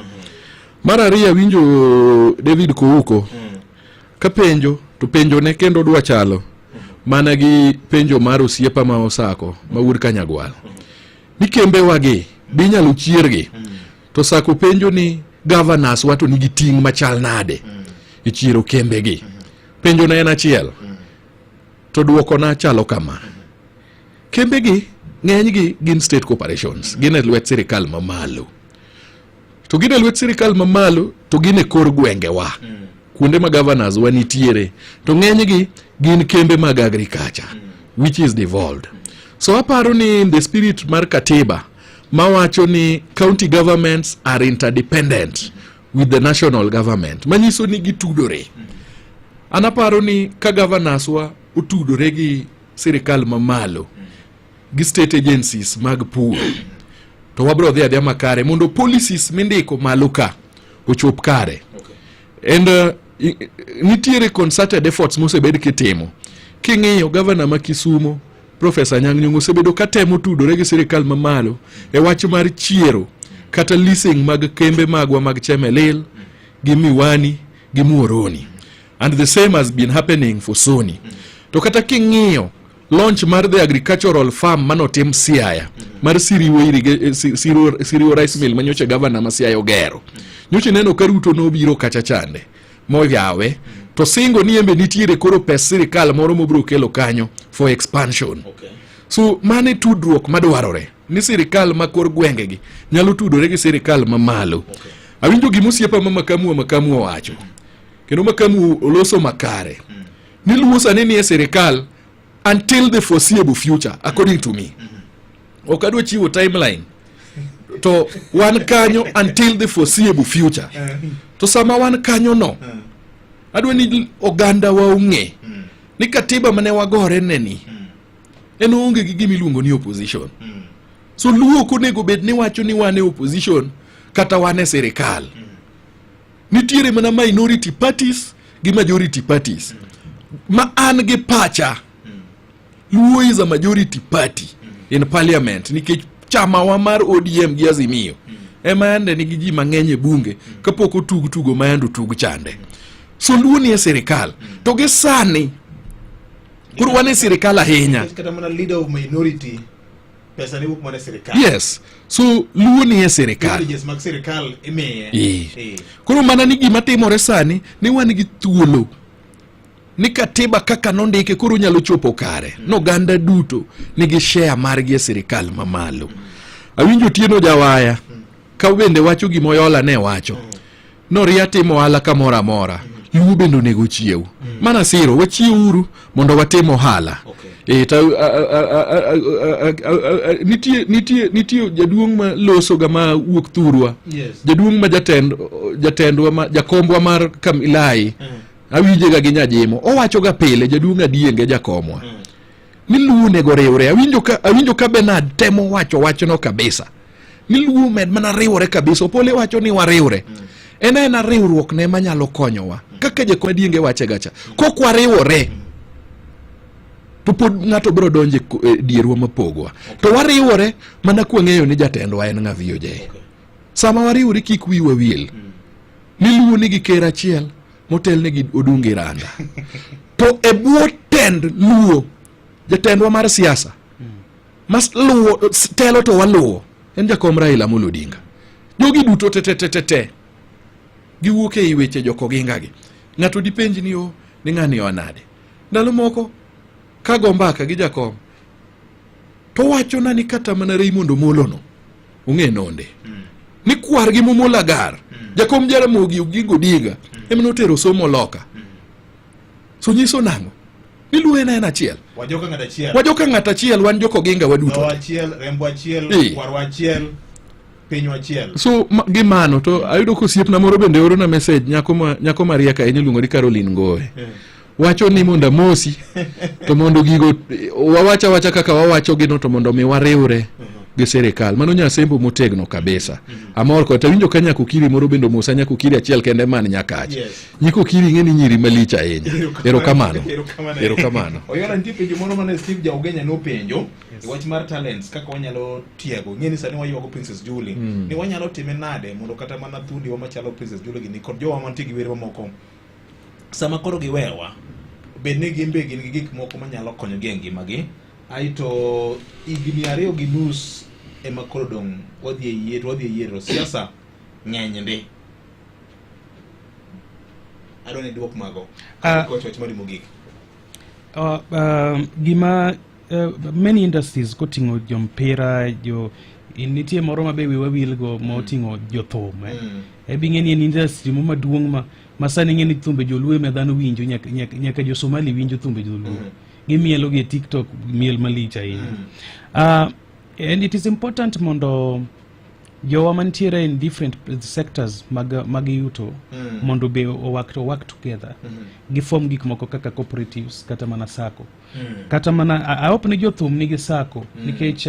mar ariyo awinjo David Kouko kapenjo to penjo ne kendo dwa chalo mana gi penjo mar osiepa ma Osako ma wuod Kanyagwal ni kembewagi be inyalo chiergi to Sako penjo ni governors wa to nigi ting' machal nade e chiero kembegi penjo ne en achiel to dwokona chalo kama kembegi ng'enygi gin state corporations gin e lwet sirikal mamalo to gin e lwet sirikal mamalo to gin e kor gwengewa kuonde ma governors wa nitiere to ng'enygi gin kembe mag agriculture which is devolved so aparo ni in the spirit mar katiba mawacho ni county governments are interdependent with the national government manyiso ni gitudore an aparo ni ka governors wa otudore gi sirikal mamalo gi state agencies mag pur to wabro dhi adhiya makare mondo policies mindiko malo ka ochop kare and nitiere concerted efforts mosebed kitimo king'iyo gavana ma Kisumo Profesa Anyang' Nyong'o osebedo katemo tudore gi sirikal mamalo e wach mar chiero kata leasing mag kembe magwa mag Chemelil gi Miwani gi Muhoroni and the same has been happening for Sony to kata king'iyo launch mar the agricultural farm manotim Siaya mar Siriwo, irige, eh, Siriwo, Siriwo rice mill manyocha gavana ma Siaya ogero nyocha ineno ka Ruto nobiro kacha chande moyawe to singo ni embe nitiere koro pes sirikal moro mobiro kelo kanyo for expansion so mano e tudruok madwarore ni sirikal ma kor gwengegi nyalo tudore gi sirikal mamalo awinjo gima osiepa ma Makamu wa Makamu owacho kendo Makamu oloso makare ni Luo sani nie sirikal until the foreseeable future according to me ok adwa chiwo timeline to wan kanyo until the foreseeable future to sama wan kanyo no adwa ni oganda wa ong'e ni katiba mane wagore ne ni en oonge gi gima iluongo ni opposition so Luo ok onego bed ni wacho ni wan e opposition kata wan e sirikal nitiere mana minority parties gi majority parties ma an gi pacha Luo is a majority party in parliament nikech chamawa mar ODM gi Azimio ema yande nigi ji mang'eny e bunge kapok otug tugo ma yande otug chande so Luo ni e sirikal to gi sani koro wan e sirikal ahinya kata mana leader of minority pesa ne wuok mana e sirikal yes so Luo ni e sirikal privileges mag sirikal imiye Eh. Koro mana ni gima timore sani ni wan gi thuolo ni katiba kaka nondike koro nyalo chopo kare noganda duto nigi share margi e sirikal mamalo awinjo Otieno Jawaya ka bende wacho gima Oyola ne wacho noria timo ohala kamoro amora Luo bende onego ochiew mana siro wachiewuru mondo watim ohala Eh, to a, nitie nitie nitie jaduong' ma loso ga ma wuok thurwa Yes. jaduong' ma jatend jatendwa ma jakombwa mar Kamilai awinje ga gi Nyajimo owacho ga pile jaduong' Adienge jakomwa ni Luo onego riwre awinjo ka awinjo ka Bernard temo wacho wachno kabisa ni Luo med mana riwore kabisa Opole wacho ni wariwre en aena riwruok ne manyalo konyowa kaka jakom Adienge wache gacha kok wariwore to pod ng'ato biro donjo e e dierwa mapogwa to wariwore mana kwang'eyo ni jatendwa en ng'a VOJ sama wariwore kik wiwa wil ni Luo nigi ker achiel Motelne gi Odungi Randa. To e bwo tend Luo, jatendwa mar siasa mas luwo telo to waluwo en jakom Raila Amolo Odinga. Jogi duto te te te te te giwuok ei weche jokoginga gi. Ng'ato dipenj ni o ni ng'ani oa nade. Ndalo moko kago mbaka gi jakom to wachona ni kata mana Raymond Omolo no ong'e nonde ni kwargi Momolo Agar jakom Jaramogi Oginga Odinga ema notero somo loka. So nyiso nang'o? Ni Luo en en achiel. Wajoka ng'at achiel. Wajoka ng'at achiel wan jokoginga waduto. Dhowa achiel, rembwa achiel, Eh. kwarwa achiel, pinywa achiel. So ma, gi mano to ayudo ka osiepna moro bende orona message nyako ma nyako mariek ahinya iluongo ni Caroline Ngowe. Wacho ni mondo amosi to mondo gigo wawach awacha kaka wawacho gino to mondo mi wariwre gi sirikal. Mano nyasembo motegno kabisa. Amor kod tawinjo ka nyako Okiri moro bende omosa nyako Okiri achiel kende man Nyakach. Yes. Nyiko Okiri ing'e ni nyiri malich ahinya. Erokamano. Erokamano. Erokamano. Oyora nitie penjo moro mane Steve Jaugenya nopenjo e wach mar talents kaka wanyalo tiego. Ing'e ni sani waywago Princess Julie. Ni wanyalo time nade mondo kata mana thundiwa machalo Princess Julie gini kod jowa mantie gi were mamoko sama koro giwewa bed ni gin be gin gi gik moko manyalo konyogi e ngimagi aeto higni 2.5 ema koro dong' wadhi e yiero wadhi e yiero siasa ng'eny ndi adwa ni duok mago kowacho wach mari mogik Gima many industries koting'o jompira jo nitie moro ma be wiwa wilgo moting'o jothum eh. Ebi ng'e ni en industry mo maduong' ma ma sani ng'e ni thumbe joluo ema dhano winjo nyaka, nyaka, nyaka jo Somali winjo thumbe joluo gimielo gi e TikTok miel malich ahinya and it is important mondo jowa mantiere in different sectors mag, mag yuto mondo be owak, to work together giform gik moko kaka cooperatives kata mana sacco kata mana I hope ni jothum nigi sacco nikech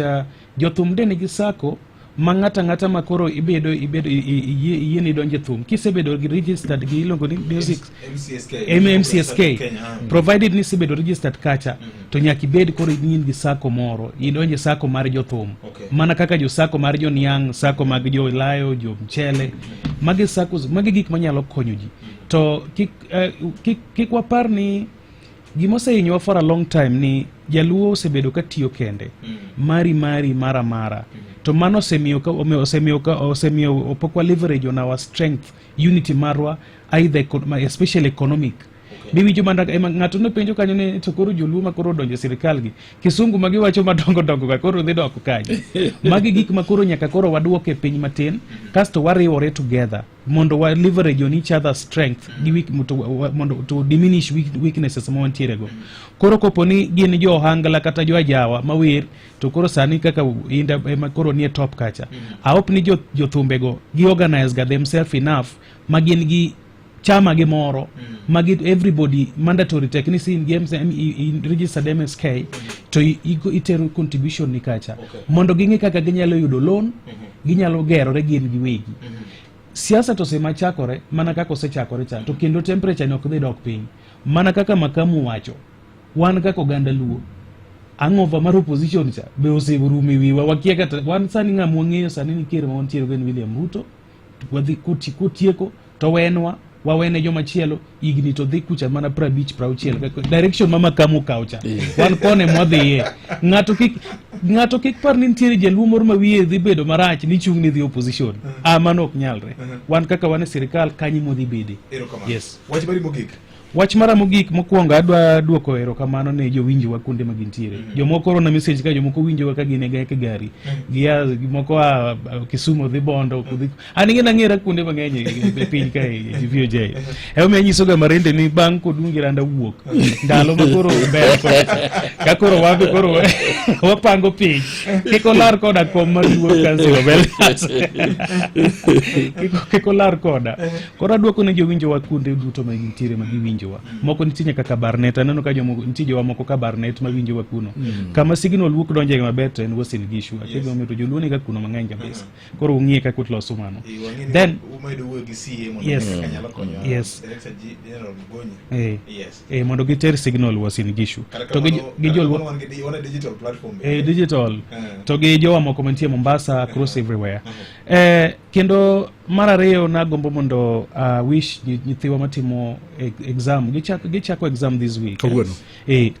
jothum de nigi sacco ma ng'ata ang'ata ma koro ibedo ibedo iyie ni idonjo e thum kisebedo gi registered gi iluongo ni music MCSK MCSK Kenya, ah. provided ni isebedo registered kacha to nyaka ibed koro in gi sacco moro idonje sacco mar jothum mana kaka jo sacco mar jo niang' sacco mag jo layo jo mchele magi saccos magi gik manyalo konyo ji to kik, kik, kik wapar ni gima osehinyowa for a long time ni jaluo osebedo ka tiyo kende mari mari mara mara to mano osemiyo ka- omiyo- osemiyo ka- osemiyo pok wa leverage on our strength unity marwa either especially economic miwinjo mana ema ng'ato ne penjo kanyo ni to koro joluo ma koro odonjo e sirikal gi kisungu ma giwacho madongo dongo ga koro dhi dok kanye magi gik ma koro nyaka koro waduok e piny matin kasto wariwore together mondo wa leverage on each other's strength gi weak, to, mondo to diminish weaknesses ma wantiere go. Koro kopo ni gin jo ohangla kata jo ajawa mawer to koro sani kaka Inda ema koro nie top kacha I hope ni jothumbego gi organize ga themselves enough ma gin gi chama gi moro ma gi everybody mandatory tek ni sin games in registered MSK to itero contribution ni kacha mondo ging'e kaka ginyalo yudo loan ginyalo gerore gin giwegi. Siasa to sema chakore mana kaka osechakore cha to kendo temperature ni ok dhi dok piny mana kaka Makamu wacho wan kaka oganda Luo hangover mar opposition cha be oserumo e wiwa wakia kata wan sani ng'ama wang'eyo sani ni ker ma wantiere go en William Ruto wadhi kotieko to wenwa wawene joma chielo higni to dhi kucha mana 50 60 kaka direction ma Makamu okawo cha wan kone mwadhiye ng'ato kik par ni nitiere jaluo moro ma wiye dhi bedo marach ni chung' ni dhi opposition ah mano ok nyalre wan kaka wan e sirikal kanyo modhi bede Erokamano. Yes. Wach mari mogik. Wach mara mogik mokwongo adwa duoko erokamano ne jowinjowa kuonde ma gintiere. Jomoko orona message ka jomoko winjowa ka gin e gari. Gia moko a Kisumu dhi Bondo, kudhi. An ing'e nang'era kuonde mang'eny e piny ka e VOJ. Emomiyo anyisoga Marende ni bang' kodungi randa wuok. Ndalo ma koro ber kocha. Ka koro wabe koro wapango piny. Kik olar koda kom mar Luo Council of Elders. Kik olar koda. Koro aduoko ne jowinjowa kuonde duto ma gintiere ma giwinjowa. Moko nitie nyaka Kabarnet, aneno ka jomoko nitie jowa moko Kabarnet ma winjowa kuno. Kama signal wuok donje maber to en Uasin Gishu. Akia gima omiyo to joluo niga kuno mang'eny kabisa. Koro ung'iye kaka uloso mano. Then umedo wuoyo gi CA mondo kaka nyalo konyo Director General Mugonyi. Yes. Mondo giter signal Uasin Gishu. To gi joluo wan gi wan digital platform. Digital. To gi jowa moko mantie Mombasa, across everywhere. Kendo mar ariyo nagombo mondo wish nyithiwa matimo exam, gichako exam this week. Kawuono.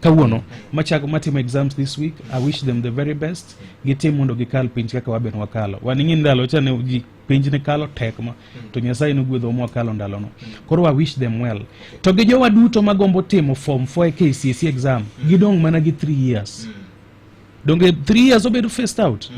Kawuono. Machako matimo exams this week, I wish them the very best. Gitim mondo gikal penj kaka waben wakalo. Wan ing'e ndalo cha ne ji penj ne kalo tek ma to Nyasaye nogwedhowa mwakalo ndalono. Koro I wish them well. To gi jowa duto magombo timo form 4 e KCSE exam, gidong' mana gi 3 years. Donge 3 years obedo phased out?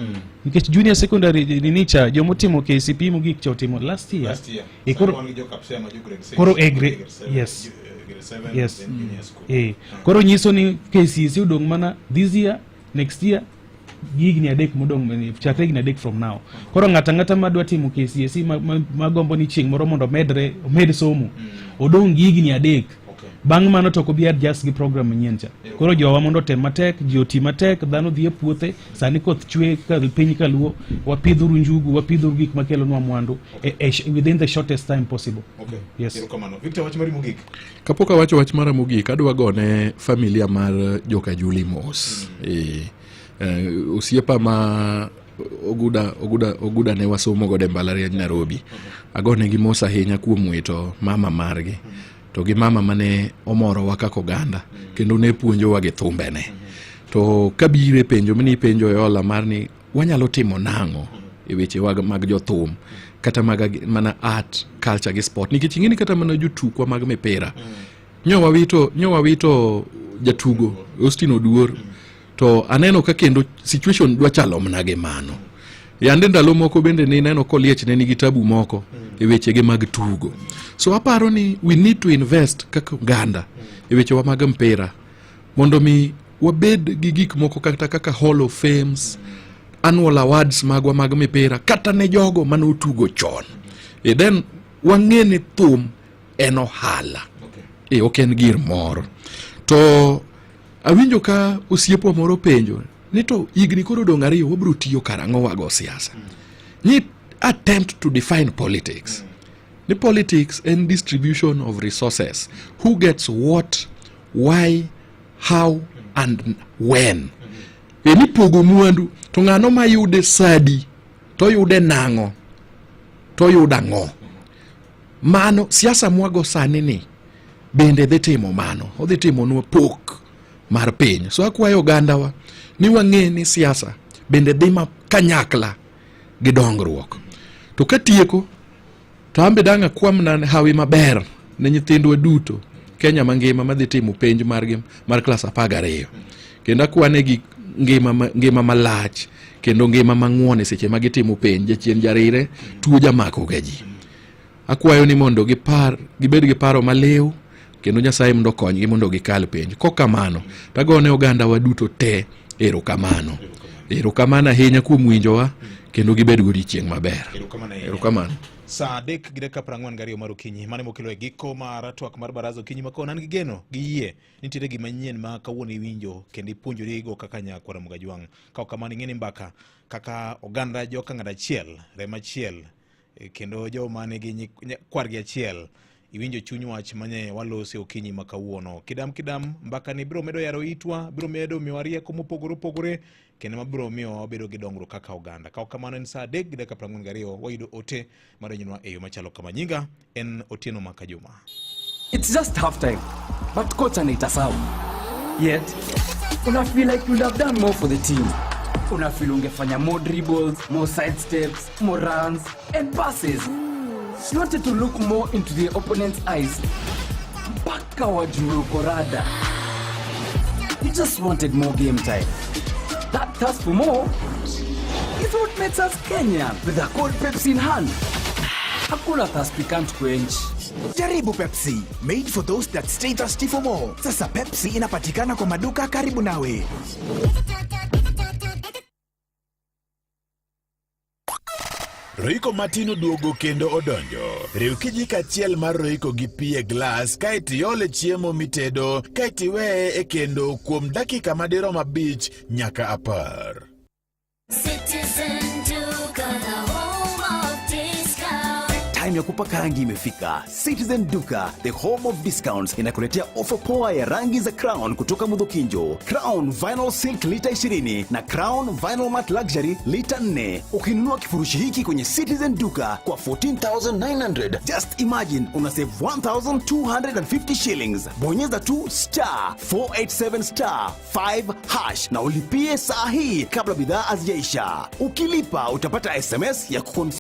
Nikech junior secondary nini cha jomotimo KCPE mogik cha otimo last year. Last year. Koro Sani wan gi jo Kapsea ma jo grade 6, koro e grade, grade 7, yes. grade 7, Yes. then junior school. Koro nyiso ni KCSE odong' mana this year, next year, gi higni adek modong', chakre higni adek from now. Koro ng'ato ang'ata madwa timo KCSE magombo ni chieng' moro mondo omed somo, odong' gi higni adek. Bang' mano to ok obi adjust gi program manyien cha. Koro jowa mondo otem matek, ji oti matek, dhano dhi e puothe, sani koth chwe ka piny kaluo, wapidhuru njugu, wapidhuru gik makelonwa mwandu within the shortest time possible. Yes. Erokamano. Victor, wach mari mogik. Kapok awacho wach mara mogik, adwa gone familia mar joka Juli mos. Osiepa ma Oguda ne wasomo godo e mbalariany Nairobi. Agonegi mos ahinya kuom wito mama margi. To gi mama mane omorowa kaka oganda, kendo ne puonjowa gi thumbene. To kabiro e penjo mane ipenjo e hola mar ni wanyalo timo nang'o e weche mag jothum, kata mag mana art, culture gi sport, nikech ing'e ni kata mana jotukwa mag mipira, nyo wawito jatugo Austin Oduor, to aneno ka kendo situation dwa chalo mana gi mano. Yande ndalo moko bende ni neno Koliech ne nigi tabu moko e wechege mag tugo. So aparo ni we need to invest kaka oganda e wechewa mag mpira mondo mi wabed gi gik moko kata kaka Hall of Fames, annual awards magwa mag mipira kata ne jogo mane otugo chon. Then wang'e ni thum en ohala. Ok en gir mor. To awinjo ka osiepwa moro penjo ni to higni koro odong' ariyo wabiro tiyo karang'o wago siasa. Ni attempt to define politics. Ni politics en distribution of resources. Who gets what, why, how and when. Ni pogo mwandu to ng'ano mayude sadi to yude nang'o to yudo ang'o. Mano siasa mwago sani ni bende dhi timo mano, odhi timonwa pok mar piny. So akwayo ogandawa ni wang'e ni siasa bende dhi ma kanyakla gi dongruok. To katieko to an be dang' akwamna hawi maber ne nyithindwa duto Kenya mangima madhi timo penj margi mar klas 12. Kendo akwanegi ngima malach kendo ngima mang'won e seche ma gitimo penj. Jachien jarire, tuo jamako ga ji. Akwayo ni mondo gibed gi paro maliw kendo Nyasaye mondo okonygi mondo gikal penj. Kokamano, to agone oganda wa duto te erokamano. Erokamano ahinya kuom winjowa kendo gibed godiechieng' maber. Erokamano. Saa adek gi dakika prang'wen gariyo mar okinyi, mano mokelo e giko mar twak mar baraza okinyi ma kawuono. An gi geno gi yie nitiere gima nyien ma kawuono iwinjo kendo ipuonjorigo kaka nyakwar Ramogi Ajwang'. Ka ok kamano ing'e ni mbaka kaka oganda joka ng'ado achiel, remo achiel, kendo joma nigi kwargi achiel, iwinjo chuny wach mane walose okinyi ma kawuono. Kidam kidam, mbaka ni biro medo yaro itwa, biro medo miyowa rieko mopogore opogore, kendo mabiro miyo wabedo gi dongruok kaka oganda. Ka ok kamano en saa adek gi dakika prang'wen gariyo, wayudo ote madonjonwa e yo machalo kama. Nyinga en Otieno Makajuma. It's just half time, but coach anaita sawa. Yet, una feel like you'd have done more for the team. Una feel ungefanya more dribbles, more side steps, more runs and passes. You wanted to look more into the opponent's eyes. Mpaka wajue uko rada. You just wanted more game time. That thirst for more is what makes us Kenyan. With a cold Pepsi in hand. Hakuna thirst we can't quench. Jaribu Pepsi, made for those that stay thirsty for more. Sasa Pepsi inapatikana kwa maduka karibu nawe. Royco matin oduogo kendo odonjo. Riw kijiko achiel mar Royco gi pi e glas kaeto iole chiemo mitedo kaeto iweye e kendo kuom dakika madirom 5 nyaka 10. Citizen Duka, the home of discount. Time ya kupaka rangi imefika. Citizen Duka, the home of discounts, inakuletea ofa poa ya rangi za Crown kutoka Mudhokinjo. Crown Vinyl Silk lita 20 na Crown Vinyl Matte Luxury lita 4. Ukinunua kifurushi hiki kwenye Citizen Duka kwa 14,900, just imagine una save 1,250 shillings. Bonyeza tu star 487 star 5 hash na ulipie saa hii kabla bidhaa hazijaisha. Ukilipa utapata SMS ya kuconfirm.